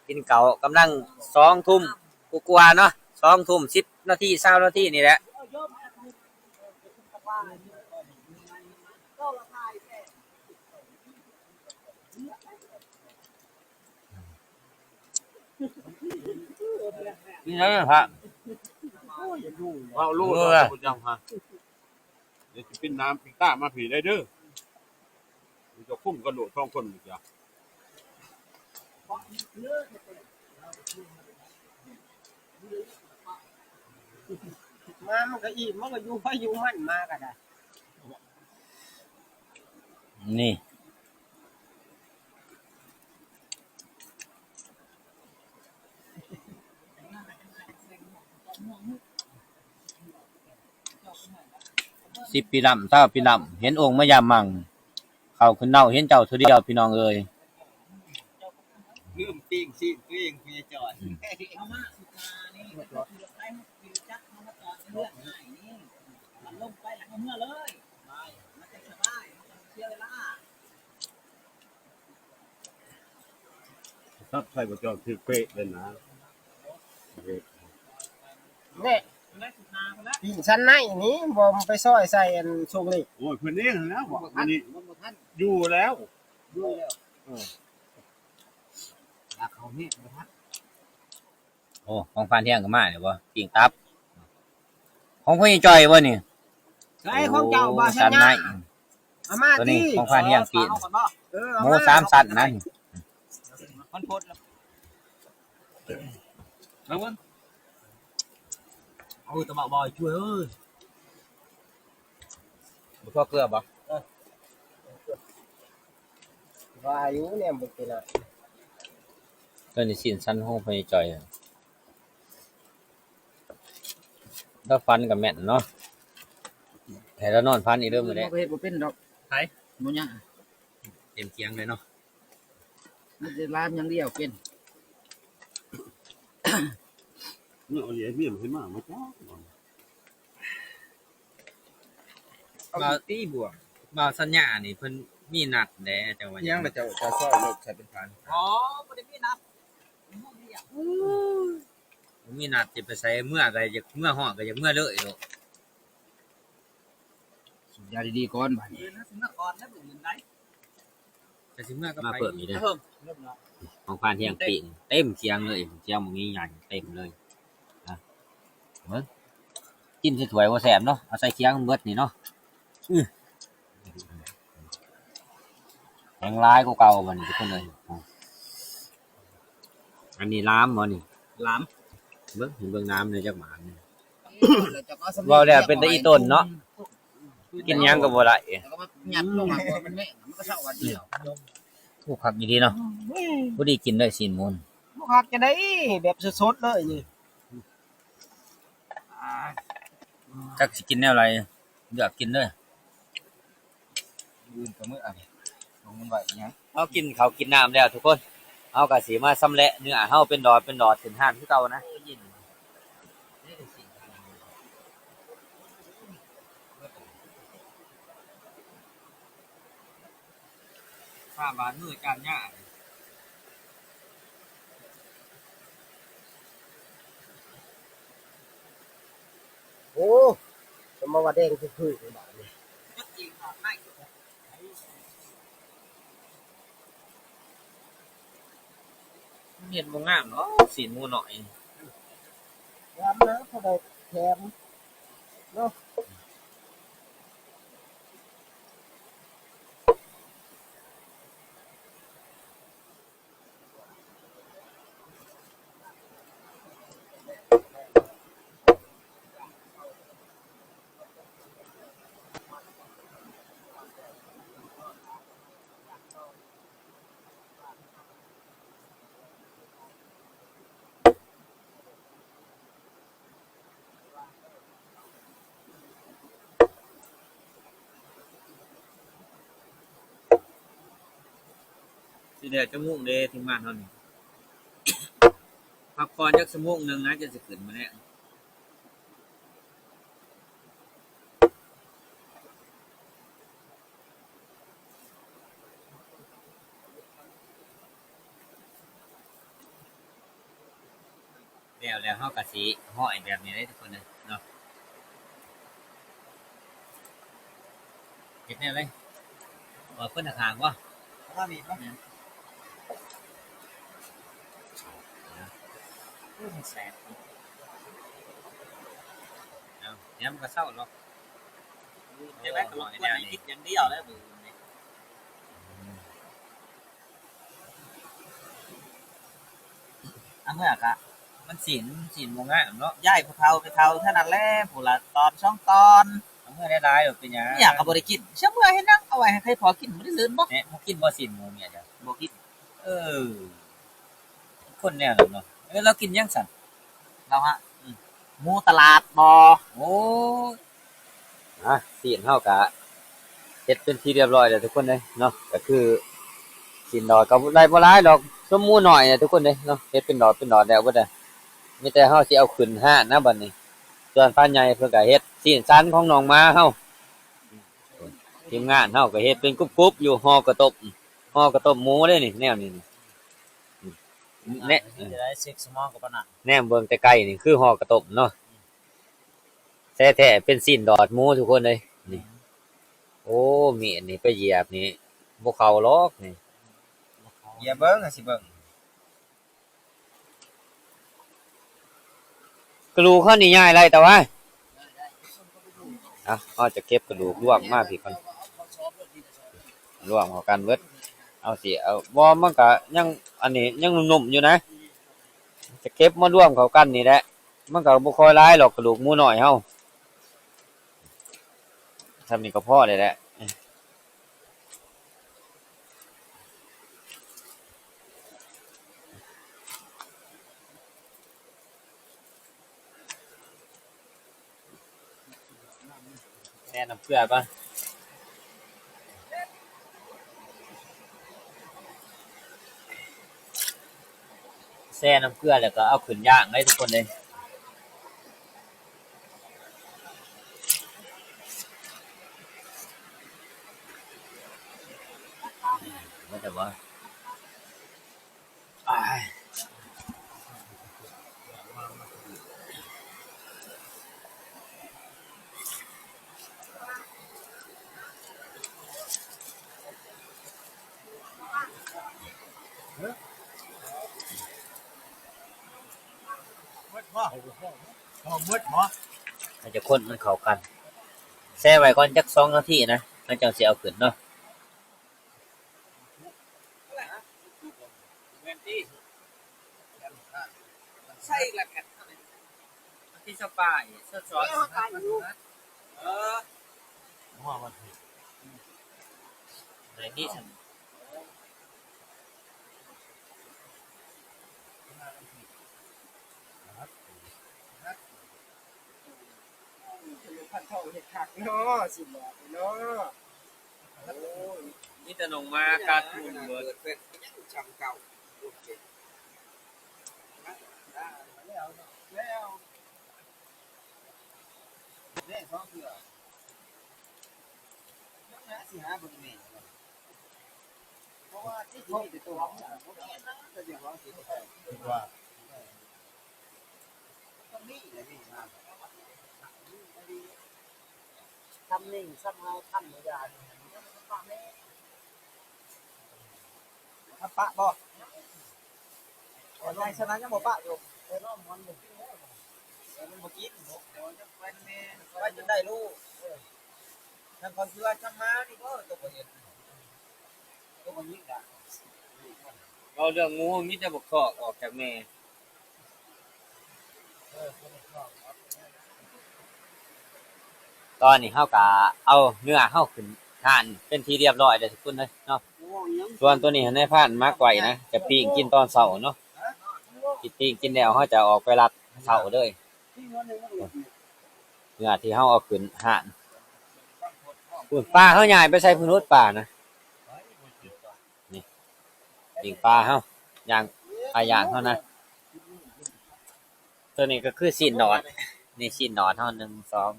ກິນເຂົ້າກຳລັງສອງທຸ່ມກວ່າໆເນາະ ສອງທຸ່ມສິບນາທີ ຊາວນາທີນີ້ແຫຼະ. ນີ້ນະພະ ເວົ້າໂລດວ່າບໍ່ຈຳພະ ດຽວຊິປິ່ນນ້ຳປິ່ນຕາມາພີ້ໄດ້ເດີ. ມັນຈະຄຸ້ມກັນໂລດສອງຄົນນີ້ຈ້ະ. ມາມັນກະອີ່ມ ມັນກະຢູ່ໃຜຢູ່ມັນ ມາກະໄດ້. ນີ້ ສິບປີລຳ ຊາວປີລຳ ເຫັນອົງມາຢາມມັ່ງ ເຂົ້າຂຶ້ນເນົາເຫັນເຈົ້າເທື່ອດຽວ ພີ່ນ້ອງເອີຍ. ລືມປີ້ງຊີ້ນຕົວເອງ ພະຍາຈອຍ. ອືມ ເຮົາມາສຸດທານີ້ ເຮົາຂີ່ລົດໄຟ ເຮົາຂີ່ລົດຈັກ ເຮົາມາຈອດເຮືອນອ້າຍນີ້ ມັນລົງໄປແລ້ວເຮົາເມືອເລີຍ ມັນຈະສະບາຍ ມັນຈະບໍ່ເສຍເວລາ. ສັບໃສ່ບໍ່ຈອກຖືກເປະເລີຍນະ. ແນ່ ປີ້ງສັນໃນນີ້ ບໍ່ໄປຊອຍໃສ່ອັນໂຊງເລັກ. ໂອ້ຍ ເພິ່ນເອງຫັ້ນແລ້ວ ບອກອັນນີ້ ຢູ່ແລ້ວ ຢູ່ແລ້ວ ເອີ ຢາກເຂົ້າແຮງບໍ່ທັນ. ໂອ້ ຂອງພານທ່ຽງກະມາແລ້ວບໍ່? ປີ້ງຕັບ ຂອງພໍ່ໃຫຍ່ຈ່ອຍບໍ່ນີ້? ໃສຂອງເຈົ້າ? ໂອ້ ບໍ່ ສັນໃນ ເອົາມາຕິ ຂອງພານທ່ຽງປີ້ງ ເອີ ເອົາມາ ໝູສາມສັນນະ ມັນພົດແລ້ວ ເອົາເບິ່ງ ເອົາຕະບະບໍ່ຊ່ວຍເອີຍ. ບໍ່ພໍເກືອບໍ່? ເອີ ວ່າຢູ່ແນມບໍ່ກິນນະ. ຕົວນີ້ຊີ້ນສັນຂອງພໍ່ໃຫຍ່ຈ່ອຍ ລາວຝັນກະແມ່ນເນາະ ໃຫ້ລາວນອນຝັນອີກເດີມື້ແລງ. ເຮົາກະເຮັດບໍ່ເປັນດອກ ໃຜ ບໍ່ຍາກ ເຕັມຄຽງເລີຍເນາະ. ມັນຈະລາມຢ່າງດຽວເປັນ ເອົາເມຍໃຫ້ມາ ມາຈ້າ ເອົາຕີບວກ ບ່າວສັນຍານີ້ເພິ່ນມີນັດແດ່ ຈັ່ງວ່າຫຍັງລະ ເຈົ້າ ເຈົ້າຊອຍລົດໃສ່ເປັນພັນ. ອໍ ບໍ່ໄດ້ມີນັດ ບໍ່ມີນັດຊິໄປໃສ ເມືອກະຢາກເມືອຮອດ ກະຢາກເມືອເລີຍໂລດ. ສູບຢາດີໆກ່ອນບາດນີ້ ເອີ ເຮົາຊິເມືອກ່ອນແລ້ວມື້ອື່ນໃດ ຈະຊິເມືອກັບໃຜ ມາເພີ່ມອີກເດີ ຂອງພານທ່ຽງປີ້ງ ເຕັມຄຽງເລີຍ ຄຽງບັກໃຫຍ່ໆ ເຕັມເລີຍນະ. ເບິ່ງ ກິນໃສ່ຖ້ວຍບໍ່ແຊບເນາະ ເອົາໃສ່ຄຽງເບິດນີ້ເນາະ. ອື ແຮງຫຼາຍກວ່າເກົ່າບາດນີ້ທຸກຄົນເອີຍ. ອັນນີ້ລາມບໍ່ນີ້? ລາມ ເບິ່ງ ເບິ່ງນ້ຳແດ່ຈັກບາດນີ້. ເວົ້າແລ້ວເປັນຕາອີ່ຕົນເນາະ ກິນຫຍັງກະບໍ່ໄດ້ ແລ້ວກະມາຍັດລົງ ມັນກະເຊົາບາດດຽວ. ໂອ້ ຄັກອີ່ຫຼີເນາະ ພໍດີກິນໄດ້ຊີ້ນໝູ ບໍ່ຄັກຈັ່ງໃດ ແບບສົດໆເລີຍນີ້. ຈັກຊິກິນແນວໃດ ເລືອກກິນເດີ. ອື່ນກະມື້ອັນ ລົງມັນໄວ້ອີຫຍັງ. ເຮົາກິນເຂົ້າກິນນ້ຳແລ້ວທຸກຄົນ ເຮົາກະຊິມາຊຳແຫຼະເນື້ອເຮົາເປັນດອດເປັນດອດຂຶ້ນຮ້ານຄືເກົ່ານະ. ຂ້າບາດມືຈານຍາກ. ໂອ້ ສະມາວ່າແດງຄືໆບາດນີ້. ເຮັດບໍ່ງາມດອກ ຊີ້ນໝູນ້ອຍ. ງາມນະ ພໍໄດ້ແຖມເນາະ. ຊິແລ້ວຈັກໂມງເດ້ ທີມງານເຮົານີ້? ພັກຜ່ອນຈັກຊົ່ວໂມງໜຶ່ງນະ ຈັ່ງຊິຂຶ້ນມື້ແລງ. ແລ້ວ ແລ້ວເຮົາກະຊິຮ້ອຍແບບນີ້ເດ້ທຸກຄົນເດີເນາະ. ເຮັດແນວໃດ? ເປີດເພິ່ນທາງບໍ່? ເອົາມີດບໍ່? ແມ່ນ. ໂອ້ ມັນແສບ. ເອົາ ດຽວມັນກະເຊົາດອກ. ຈັ່ງໃດກະລົບກວນໃຫ້ຄິດຢ່າງດຽວແຫຼະມື້ອື່ນນີ້. ອາ ເມື່ອກະ ມັນຊີ້ນ ຊີ້ນບໍ່ງາມເນາະ. ຍ້າຍຜູ້ເຖົ້າໄປເຖົ້າເທົ່ານັ້ນແຫຼະ ຜູ້ລະຕອນສອງຕອນ. ເອົາເມື່ອຫຼາຍໆ ໂລດ ເປັນຫຍັງ? ເມື່ອກະບໍ່ໄດ້ກິນ ຊິເມື່ອເຮັດຫຍັງ? ເອົາໄວ້ໃຫ້ໃຜພໍກິນ ບໍ່ໄດ້ເລີນບໍ່? ແນ່ ບໍ່ກິນບໍ່ຊີ້ນໝູເມຍເຈົ້າ? ບໍ່ກິນ. ເອີ ຄົນແນວນັ້ນເນາະ. ເອີ ລາວກິນຫຍັງຊັ້ນ? ລາວຫະ? ອືມ ໝູຕະຫຼາດບໍ່? ໂອ້ຍ ອ່ະ ຊີ້ນເຮົາກະເຮັດເປັນທີ່ຮຽບຮ້ອຍແລ້ວທຸກຄົນເອີຍເນາະ. ກະຄືຊີ້ນດອດກະໄດ້ບໍ່ຫຼາຍດອກ ສົມໝູນ້ອຍນະທຸກຄົນເອີຍເນາະ. ເຮັດເປັນດອດເປັນດອດແລ້ວເບິດແລ້ວ. ມີແຕ່ເຮົາຊິເອົາຂຶ້ນຮ້ານນະບັດນີ້. ສ່ວນພານໃຫຍ່ເພິ່ນກະເຮັດຊີ້ນສັນຂອງນ້ອງໝາເຮົາ. ທີມງານເຮົາກະເຮັດເປັນກຸບໆຢູ່ ຫໍ່ກະຕົບ ຫໍ່ກະຕົບໝູເດ້ນີ້ ແນວນີ້ນີ້. ແນ ເຮັດຈັ່ງໃດ ເຊັກສະໝອງກະປານນັ້ນ. ແນມເບິ່ງແຕ່ໄກນີ້ຄືຫໍ່ກະຕົບເນາະ. ແທ້ໆ ເປັນຊີ້ນດອດໝູທຸກຄົນເອີຍນີ້. ໂອ້ ມີດນີ້ໄປຢຽບນີ້ບໍ່ເຂົ້າດອກນີ້. ຢຽບເບິ່ງ ໃຫ້ຊິເບິ່ງ. ກະດູກເຮົານີ້ຍ້າຍໄດ້ຕະວາຍ. ເອົາ ເຮົາຈະເກັບກະດູກລວມມາພີ້ກ່ອນ. ລວມເຂົ້າກັນເບິດ. ເອົາຊິ ເອົາ ບໍ່ ມັນກະຍັງ ອັນນີ້ຍັງນຸ້ມໆຢູ່ນະ. ຈະເກັບມາລວມເຂົ້າກັນນີ້ແຫຼະ. ມັນກະບໍ່ຄ່ອຍຫຼາຍດອກ ກະດູກໝູນ້ອຍເຮົາ. ຊ່ຳນີ້ກະພໍໄດ້ແຫຼະ. ແຊ່ນ້ຳເກືອກ່ອນ. ແຊ່ນ້ຳເກືອແລ້ວກະເອົາຂຶ້ນຍ່າງເລີຍທຸກຄົນເອີຍ. ເບິດແລ້ວບໍ່? ອ້າຍ ເບິດບໍ່? ເອົາເບິດບໍ່? ເຮົາຈະຄົນມັນເຂົ້າກັນ ແຊ່ໄວ້ກ່ອນຈັກສອງນາທີນະ ແລ້ວຈັ່ງຊິເອົາຂຶ້ນເນາະ. ແມ່ນຕິ ໃສ່ອີກແລ້ວແຜ່ນ ວັນທີຊາວປາຍ ຊາວສອງ ເອີ ໄດ້ດີຊັ້ນ. ໂອ້ຍ ພັນທອງເຮັດຄັກເນາະ ຊິບອກເນາະ. ໂອ້ຍ ມີແຕ່ໜອງໝາກັດໝຸ່ນເບິດ ເປີດເປັນຍັງຊ່ຳເກົ່າ. ແລ້ວ ແລ້ວ ແລ້ວສອງເທື່ອ ຍັງຫາ ຊິຫາເບິ່ງແມ່ ເພາະວ່າທີ່ ທີ່ມີແຕ່ໂຕ ບໍ່ມີນະ ແຕ່ເຈົ້າຂອງຊິ ຄິດວ່າ ທຳນີ້ ຊຳເຮົາ ທຳບໍ່ຢາກ ທຳປະບໍ່? ໃນສະນັ້ນຍັງບໍ່ປະຢູ່ ເອີ ນ້ອງມັນບໍ່ກິນແລ້ວ ມັນບໍ່ກິນ ໄປນຳແມ່ ໄປຈົນໄດ້ລູກ ເອີ ທາງເຂົາຊິວ່າຈຳມານີ້ບໍ່ ຕົວບໍ່ເຫັນ ຕົວບໍ່ຍິງດາ ເວົ້າເລື່ອງໝູ ມີແຕ່ບັກຄອກອອກຈາກແມ່. ຕອນນີ້ເຮົາກະເອົາເນື້ອເຮົາຂຶ້ນຮ້ານເປັນທີ່ຮຽບຮ້ອຍແລ້ວທຸກຄົນເອີຍເນາະ. ສ່ວນໂຕນີ້ໃນພານໝັກໄວ້ນະ ຈະປີ້ງກິນຕອນເຊົ້າເນາະ. ກິນປີ້ງກິນແລ້ວເຮົາຈະອອກໄປລັດເຊົ້າເລີຍ. ເນື້ອທີ່ເຮົາເອົາຂຶ້ນຮ້ານ. ພຸ້ນ ປາເຮົາຍ້າຍໄປໃສພຸ້ນ ໂອດ ປານະ. ນີ້ ປີ້ງປາເຮົາ ຍ່າງ ປາຍ່າງເຮົານະ. ໂຕນີ້ກໍຄືຊີ້ນໜອດ ນີ້ຊີ້ນໜອດເຮົາ ໜຶ່ງ ສອງ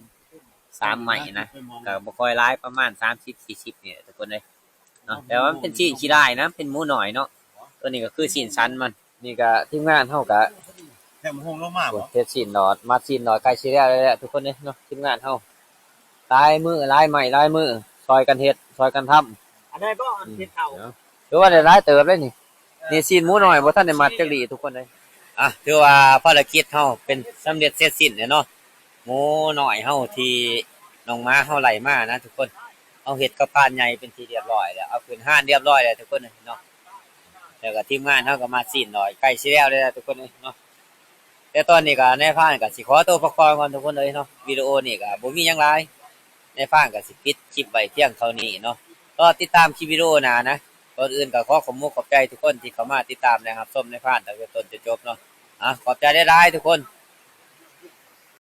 ສາມໄມ້ນະ ກໍບໍ່ຄ່ອຍຫຼາຍ ປະມານສາມສິບ ສີ່ສິບນີ້ແຫຼະທຸກຄົນເອີຍເນາະ. ແຕ່ວ່າມັນເປັນຊີ້ນຂີ້ລ້າຍນະ ເປັນໝູນ້ອຍເນາະ. ໂຕນີ້ກໍຄືຊີ້ນສັນມັນ. ນີ້ກໍທີມງານເຮົາກໍ ແຖມຫົງລົງມາບໍ່ ເຮັດຊີ້ນໜອດ ມັດຊີ້ນໜອດ ໃກ້ຊິແລ້ວແລ້ວທຸກຄົນເອີຍເນາະ. ທີມງານເຮົາຫຼາຍມື້ຫຼາຍໄມ້ຫຼາຍມື ຊ່ອຍກັນເຮັດ ຊ່ອຍກັນທຳ. ອັນໃດບໍ່ ອັນເຮັດເຂົ້າ ເນາະ ຖືວ່າໄດ້ຫຼາຍເຕີບເດ້ນີ້. ນີ້ຊີ້ນໝູນ້ອຍ ບໍ່ທັນໄດ້ມັດຈັກດີ້ທຸກຄົນເອີຍ. ອ່ະ ຖືວ່າພາລະກິດເຮົາເປັນສຳເລັດເສັດສິ້ນແລ້ວເນາະ. ໝູນ້ອຍເຮົາທີ່ໜອງໝາເຮົາໄລ່ມານະທຸກຄົນ ເຮົາເຮັດກັບພານໃຫຍ່ເປັນທີ່ຮຽບຮ້ອຍແລ້ວ ເອົາຂຶ້ນຮ້ານຮຽບຮ້ອຍແລ້ວທຸກຄົນເອີຍເນາະ. ແລ້ວກໍທີມງານເຮົາກໍມັດຊີ້ນໜອດ ໃກ້ຊິແລ້ວແລ້ວທຸກຄົນເອີຍເນາະ. ແຕ່ຕອນນີ້ກໍນາຍພານກໍຊິຂໍໂຕພັກຜ່ອນກ່ອນທຸກຄົນເອີຍເນາະ. ວິດີໂອນີ້ກໍບໍ່ມີຫຍັງຫຼາຍ ນາຍພານກໍຊິປິດຄລິບໄວ້ພຽງເທົ່ານີ້ເນາະ. ລໍຕິດຕາມຄລິບວິດີໂອໜ້ານະ. ກ່ອນອື່ນກໍຂໍຂອບມຸກຂອບໃຈທຸກຄົນທີ່ເຂົ້າມາຕິດຕາມ ແລະ ຮັບຊົມນາຍພານຕັ້ງແຕ່ຕົ້ນຈົນຈົບເນາະ. ອ່ະ ຂອບໃຈຫຼາຍໆທຸກຄົນ.